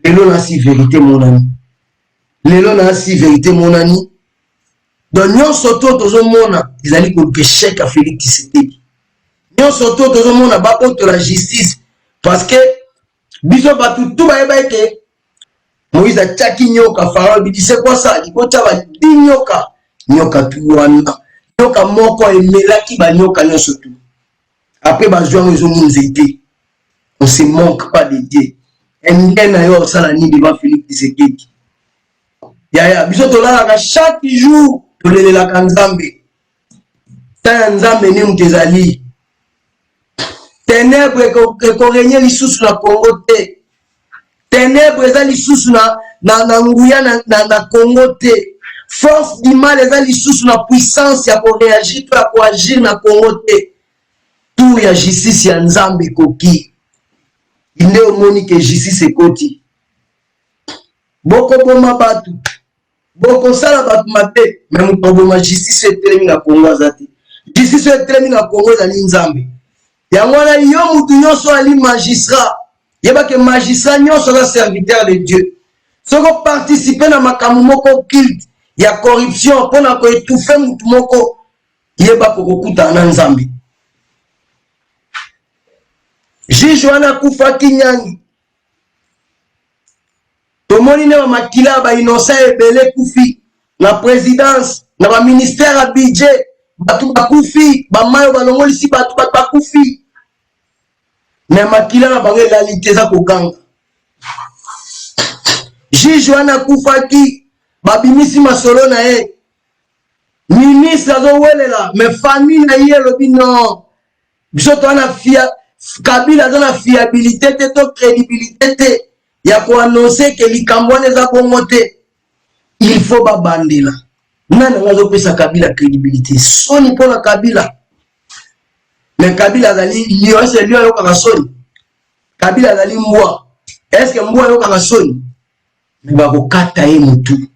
Lelo nasi verité monani, lelo nasi verité monani. Donc nyonso to tozomona ezali koluka échec ya Félix Tshisekedi. Nyonso to tozomona babotola justice parce que biso bato tu bayeba ete Moïse atiaki nyoka, Pharaon alobi c'est quoi ça? Libotya ba di nyoka, nyoka tu wana, nyoka moko emelaki banyoka nyonso tu. Après bazwi yango ezongi nzete. On se manque pas de Dieu. Indien na yo osala nini devant Félix Tshisekedi? Yaya, biso tolalaka chaque jour, tolelelaka Nzambe. Ta ya Nzambe nde moto ezali. Ténèbre ekorenye lisusu na Congo te. Ténèbre eza lisusu na, na, na nguya na, na, na Congo te. Force du mal eza lisusu na puissance ya koreagir to ya koagir na Congo te. Tour ya justice ya Nzambe ekoki. Nde omoni ke justice ekoti. Bokoboma bato, bokosala bato mabe, me moto akoboma justice oyo etelemi na Congo aza te. Justice oyo etelemi na Congo ezali Nzambe. Yango wana yo mutu nyonso ali magistrat, yeba ke magistrat nyonso aza serviteur de Dieu. Soki oparticipe na makambo moko occulte ya corruption mpo na koetouffe mutu moko, yeba kokokutana na Nzambe. Juge wana akufaki nyangi Tomoni nde ba makila ya ba innocent ebele ekufi na presidence, na ba ministère ya budget, bato bakufi, ba mayo balongolisi bato, bato bakufi. Mais makila na bango elali te, eza koganga. Juge wana akufaki, babimisi masolo na ye. Ministre azowelela, mais famille na ye elobi non. Biso toza na fia Kabila aza na fiabilité te to crédibilité te ya koannonce ke likambo wana eza bongo te. Il faut babandela. Nani yango azopesa Kabila crédibilité? Soni mpo na Kabila. Mais Kabila azali lion, est-ce lion ayokaka soni? Kabila azali mbwa. Est-ce que mbwa ayokaka soni? Mais bakokata ye mutu.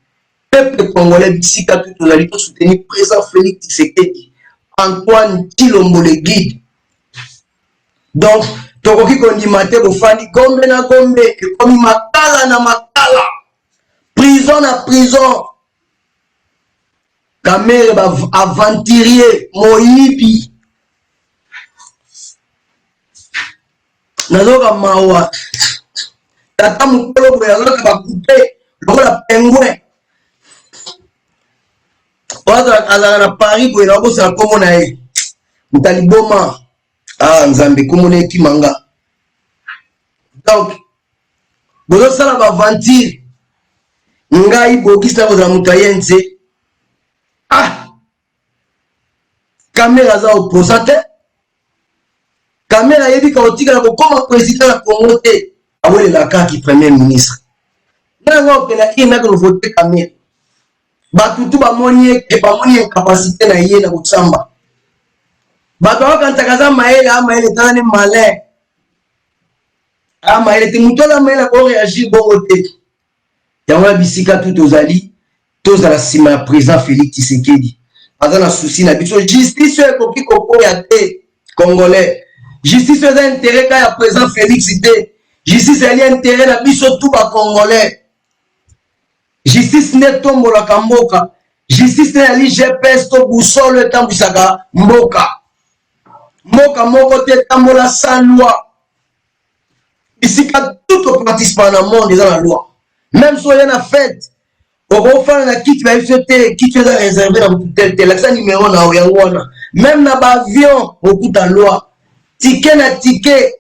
Peuple congolais bisika tout tozali to soutenir président Félix Tshisekedi, Antoine Tshilombo le guide. Donc tokoki kondima te bofandi gombe na gombe ekomi makala na makala, prison na prison. Kamere ba aventurier moyibi. Nazoka mawa tata mokolo boye azolaka bakupe lokola pingouin oyo azalaka na Paris boye, nakobosana nkombo na ye, moto ya liboma. Ah Nzambe, nkombo na ekima nga. Donc bozosala baaventure, ngai bokisi na kozala moto ya ye. Ah, Kamere aza opposant te. Kamere ayebi ka kotikala kokoma président na Congo te, awelela kaki premier ministre. Na yango okenda ina ko voter Kamere. Bato tu bamoni ye ke bamoni incapacité na ye na kosamba. Bato bakanisaka aza mayele, a mayele tala ne malin. A mayele te, moto aza mayele ako réagir bongo te. Yango na bisika tu tozali, tozala nsima ya président Félix Tshisekedi. Aza na souci na biso. Justice oyo ekoki kokoya te, congolais. Justice oyo eza intérêt ka ya président Félix te. Justice ezali intérêt na biso tu ba congolais. Justice nde etombolaka mboka. Justice nde ezali GPS to boussole etambwisaka mboka. Mboka moko te etambola sans loi. Bisika tout oparticipa na monde eza na loi. Même so oya na fête, okofanda na kiti bayebi so te kiti eza réservé na motu tel tel, lakisa numero na yo yango wana. Même na baavion okuta loi, ticket na ticket,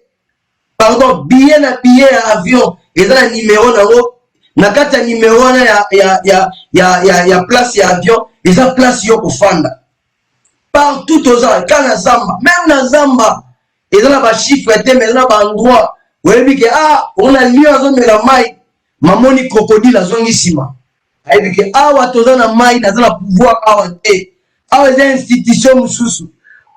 pardon, billet na billet ya avion eza na numero na yango. Na kati ya numero wana ya, ya, ya, ya, ya, ya place ya avion, eza place yo kofanda. Partout toza, ka na zamba, meme na zamba, eza na ba chiffre te, mais eza na ba endroit. Oyebi ke, ah, ona lion azomela mai, mamoni crocodile azongi nsima. Ayebi ke awa toza na mai, naza na pouvoir awa te. Awa eza institution mosusu.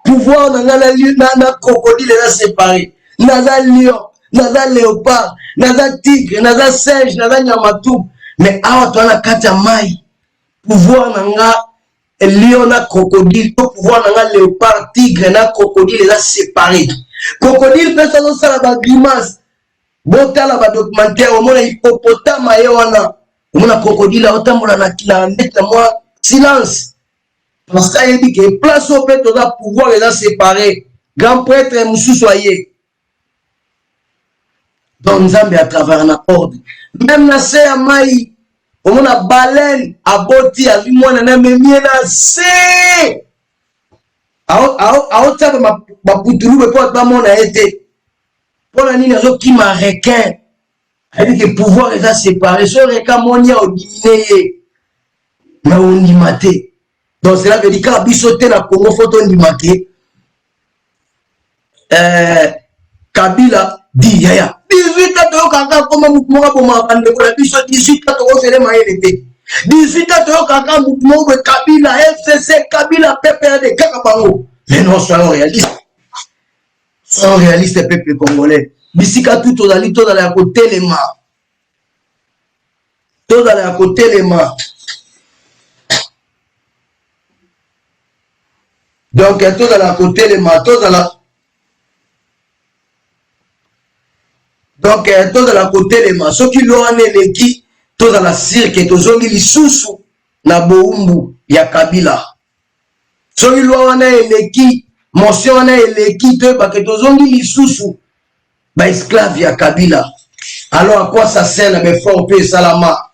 Pouvoir na nga na, na, na crocodile eza séparé. Naza lion, naza léopard, naza tigre, naza singe, naza nyama tout. Mais awa toza na kati ya mai, pouvoir na nga lion na crocodile, to pouvoir na nga léopard, tigre na crocodile eza séparé. Crocodile mpe soki azosala ba grimace, botala ba documentaire, omona hippopotame ye wana, omona crocodile aotambola na na ndeti na mwa silence, parce que ayebi ke place oyo mpe toza pouvoir eza séparé. Grand prêtre mosusu aye. Donc Nzambe à travers na ordre, même na se ya mai, omona baleine aboti, azwi mwana na amemi ye na se, aotia baputulu mpo bato bamona ye te. Mpona nini? Azokima requin. Ayebi ke pouvoir eza séparé. So requin amoni ya odimine ye, mais ondima te. Donc cela veut dire kaka biso te na Congo fo tondima ke Kabila di yaya 18 ans. Toyokaka koma mutu moko abomaka bandeko na biso. 18 ans tokozele mayele te. 18 ans toyokaka mutu moko boye, Kabila, FCC, Kabila, PPRD, kaka bango. Mais non, soyons réalistes, soyons réalistes, peuple congolais. Bisika tu tozali, tozala ya kotelema, tozala ya kotelema. Donc tozala ya kotelema, tozala, donc tozala kotelema. Soki loi wana eleki, tozala sûr ke tozongi lisusu na bowumbu ya Kabila. Soki loi wana eleki, motion wana eleki, toyebake tozongi lisusu baesclave ya Kabila. Alors à quoi ça sert na baeffort mpe esalama?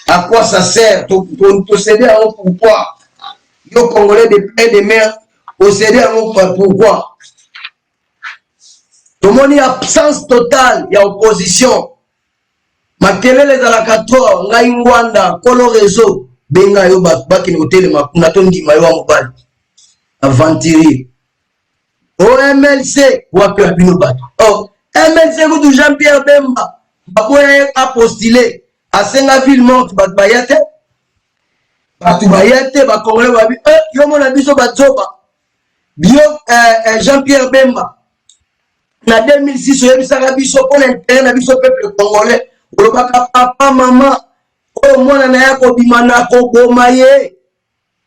À quoi ça sert tocéder yango? Pourquoi yo Congolais de père de mère océder yango? Pourquoi? Tomoni absence totale ya opposition, makelele ezalaka trop. Ngai Ngwanda, kolo réseau, benga yo bato bakende kotelema kuna, tondima yo wa mobali aventurier. OMLC wapi ya bino bato? Oh, MLC kutu, Jean Pierre Bemba baboya ye apostule, asenga ville morte, bato baya te, bato baya te. Bacongolais babi eh, yo mona biso bazoba bio. Jean Pierre Bemba, na 2006 oyebisaka biso mpona intérêt na biso peuple congolais, olobaka papa mama oyo mwana na ye akobima na koboma ye,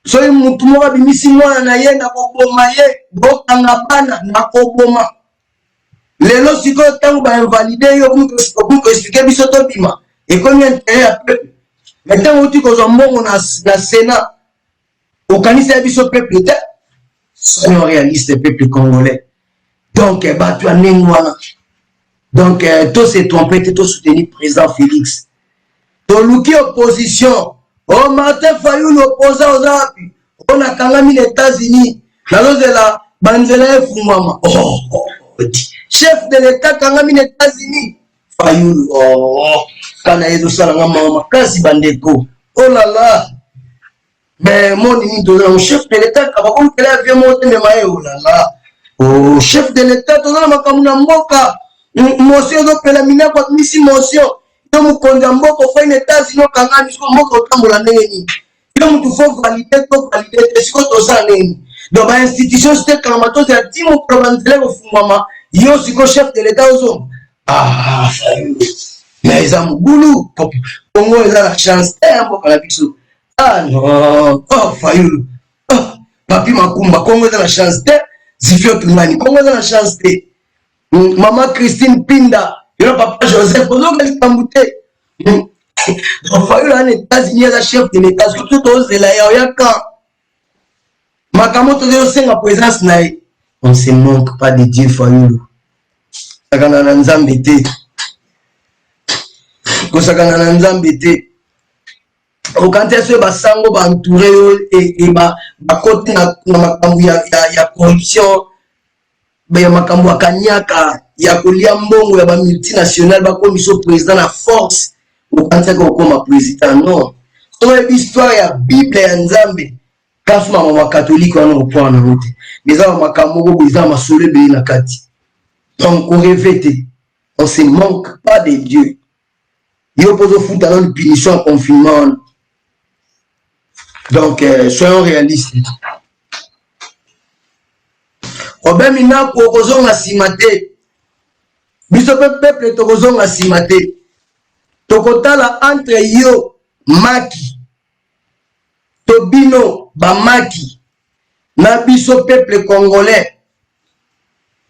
soki mutu moko abimisi mwana na ye na koboma ye, bokanga bana na koboma. Lelo sikoyo ntango bainvalider yo, okomi koexpliquer biso tobima, ekomi intérêt ya peuple. Mais ntango outi kozwa mbongo na Sénat, okanisi ya biso peuple te. Soyons réaliste, peuple congolais. Donc bato ya ndenge wana, donc tose trompe te, tosoutenir président Félix. Toluki opposition. O Martin Fayulu, opposant, oza wapi? O nakangami na États-Unis, nazozela banzela efungwama. Oh, oh, chef de l'État kangami na États-Unis, Fayulu. Oh, kana ezosalanga mawa makasi, bandeko. Oh là là, mais moni nini toza nango? Chef de l'État bakomikela avion moko te, mema ye. Oh là là, oh, chef de l'État, toza na makambo na mboka. Motion ezopela minako, abimisi motion. Yo mokonzi ya mboka ofai na États-Unis, okangami. Siko mboka otambola ndenge nini? Yo mutu fo valide to valide te, sikoyo tosala ndenge nini? Donc bainstitution so tekangama, tozela ti mokolo banzela ekofungwama. Yo sikoyo chef de l'État ozonga. Ah, mais eza mobulu. Kongo eza na chance te ya mboka na biso. Ah non, oh Fayulu, oh Papi Makumba, Kongo eza na chance te. Zifio Tungani, Kongo eza na chance te. Mama Christine Pinda, yo na papa Joseph, ozoka likambo te. Donc Fayulu ana États-Unis, aza chef de l'État, soki tozela ya oya kan makambo tozosenga présence na ye. On se manque pas de Dieu. Fayulu, kosakana na Nzambe te, kosakana na Nzambe te. Okanti soki basango baentouré yo, bakoti na makambo ya corruption, ya makambo ya kaniaka, ya kolia mbongo ya bamultinational, bakomi so président na force. Okanisaki okoma président? Non. Soki oyebi histoire ya Bible ya Nzambe, kasi mama catholique wana okopwana nango te. Eza na makambo moko boye, eza na masolo ebele na kati. Donc korêver te, on se manque pas de Dieu. Yo mpo ozofuta nano punition ya confinement wana. Donc soyons réalistes. Robert Minaku, okozonga nsima te. Biso mpe peuple tokozonga nsima te. Tokotala entre yo maki to bino bamaki na biso peuple congolais.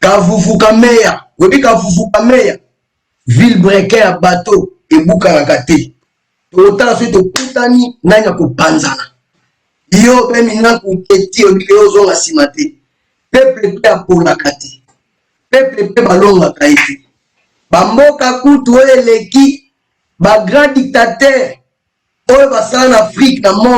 Kavuvu kameya, oyebi kavuvu kameya, ville brequin ya bato ebukanaka te. Tokotala soki tokutani, nani akopanzana. Yo mpe Minaku keti, oyebi ozonga nsima te. Peuple mpe apolaka te, peuple mpe balongaka ye te. Bamboka kutu oyo eleki bagrand dictateur oyo basala na Afrique, na monde.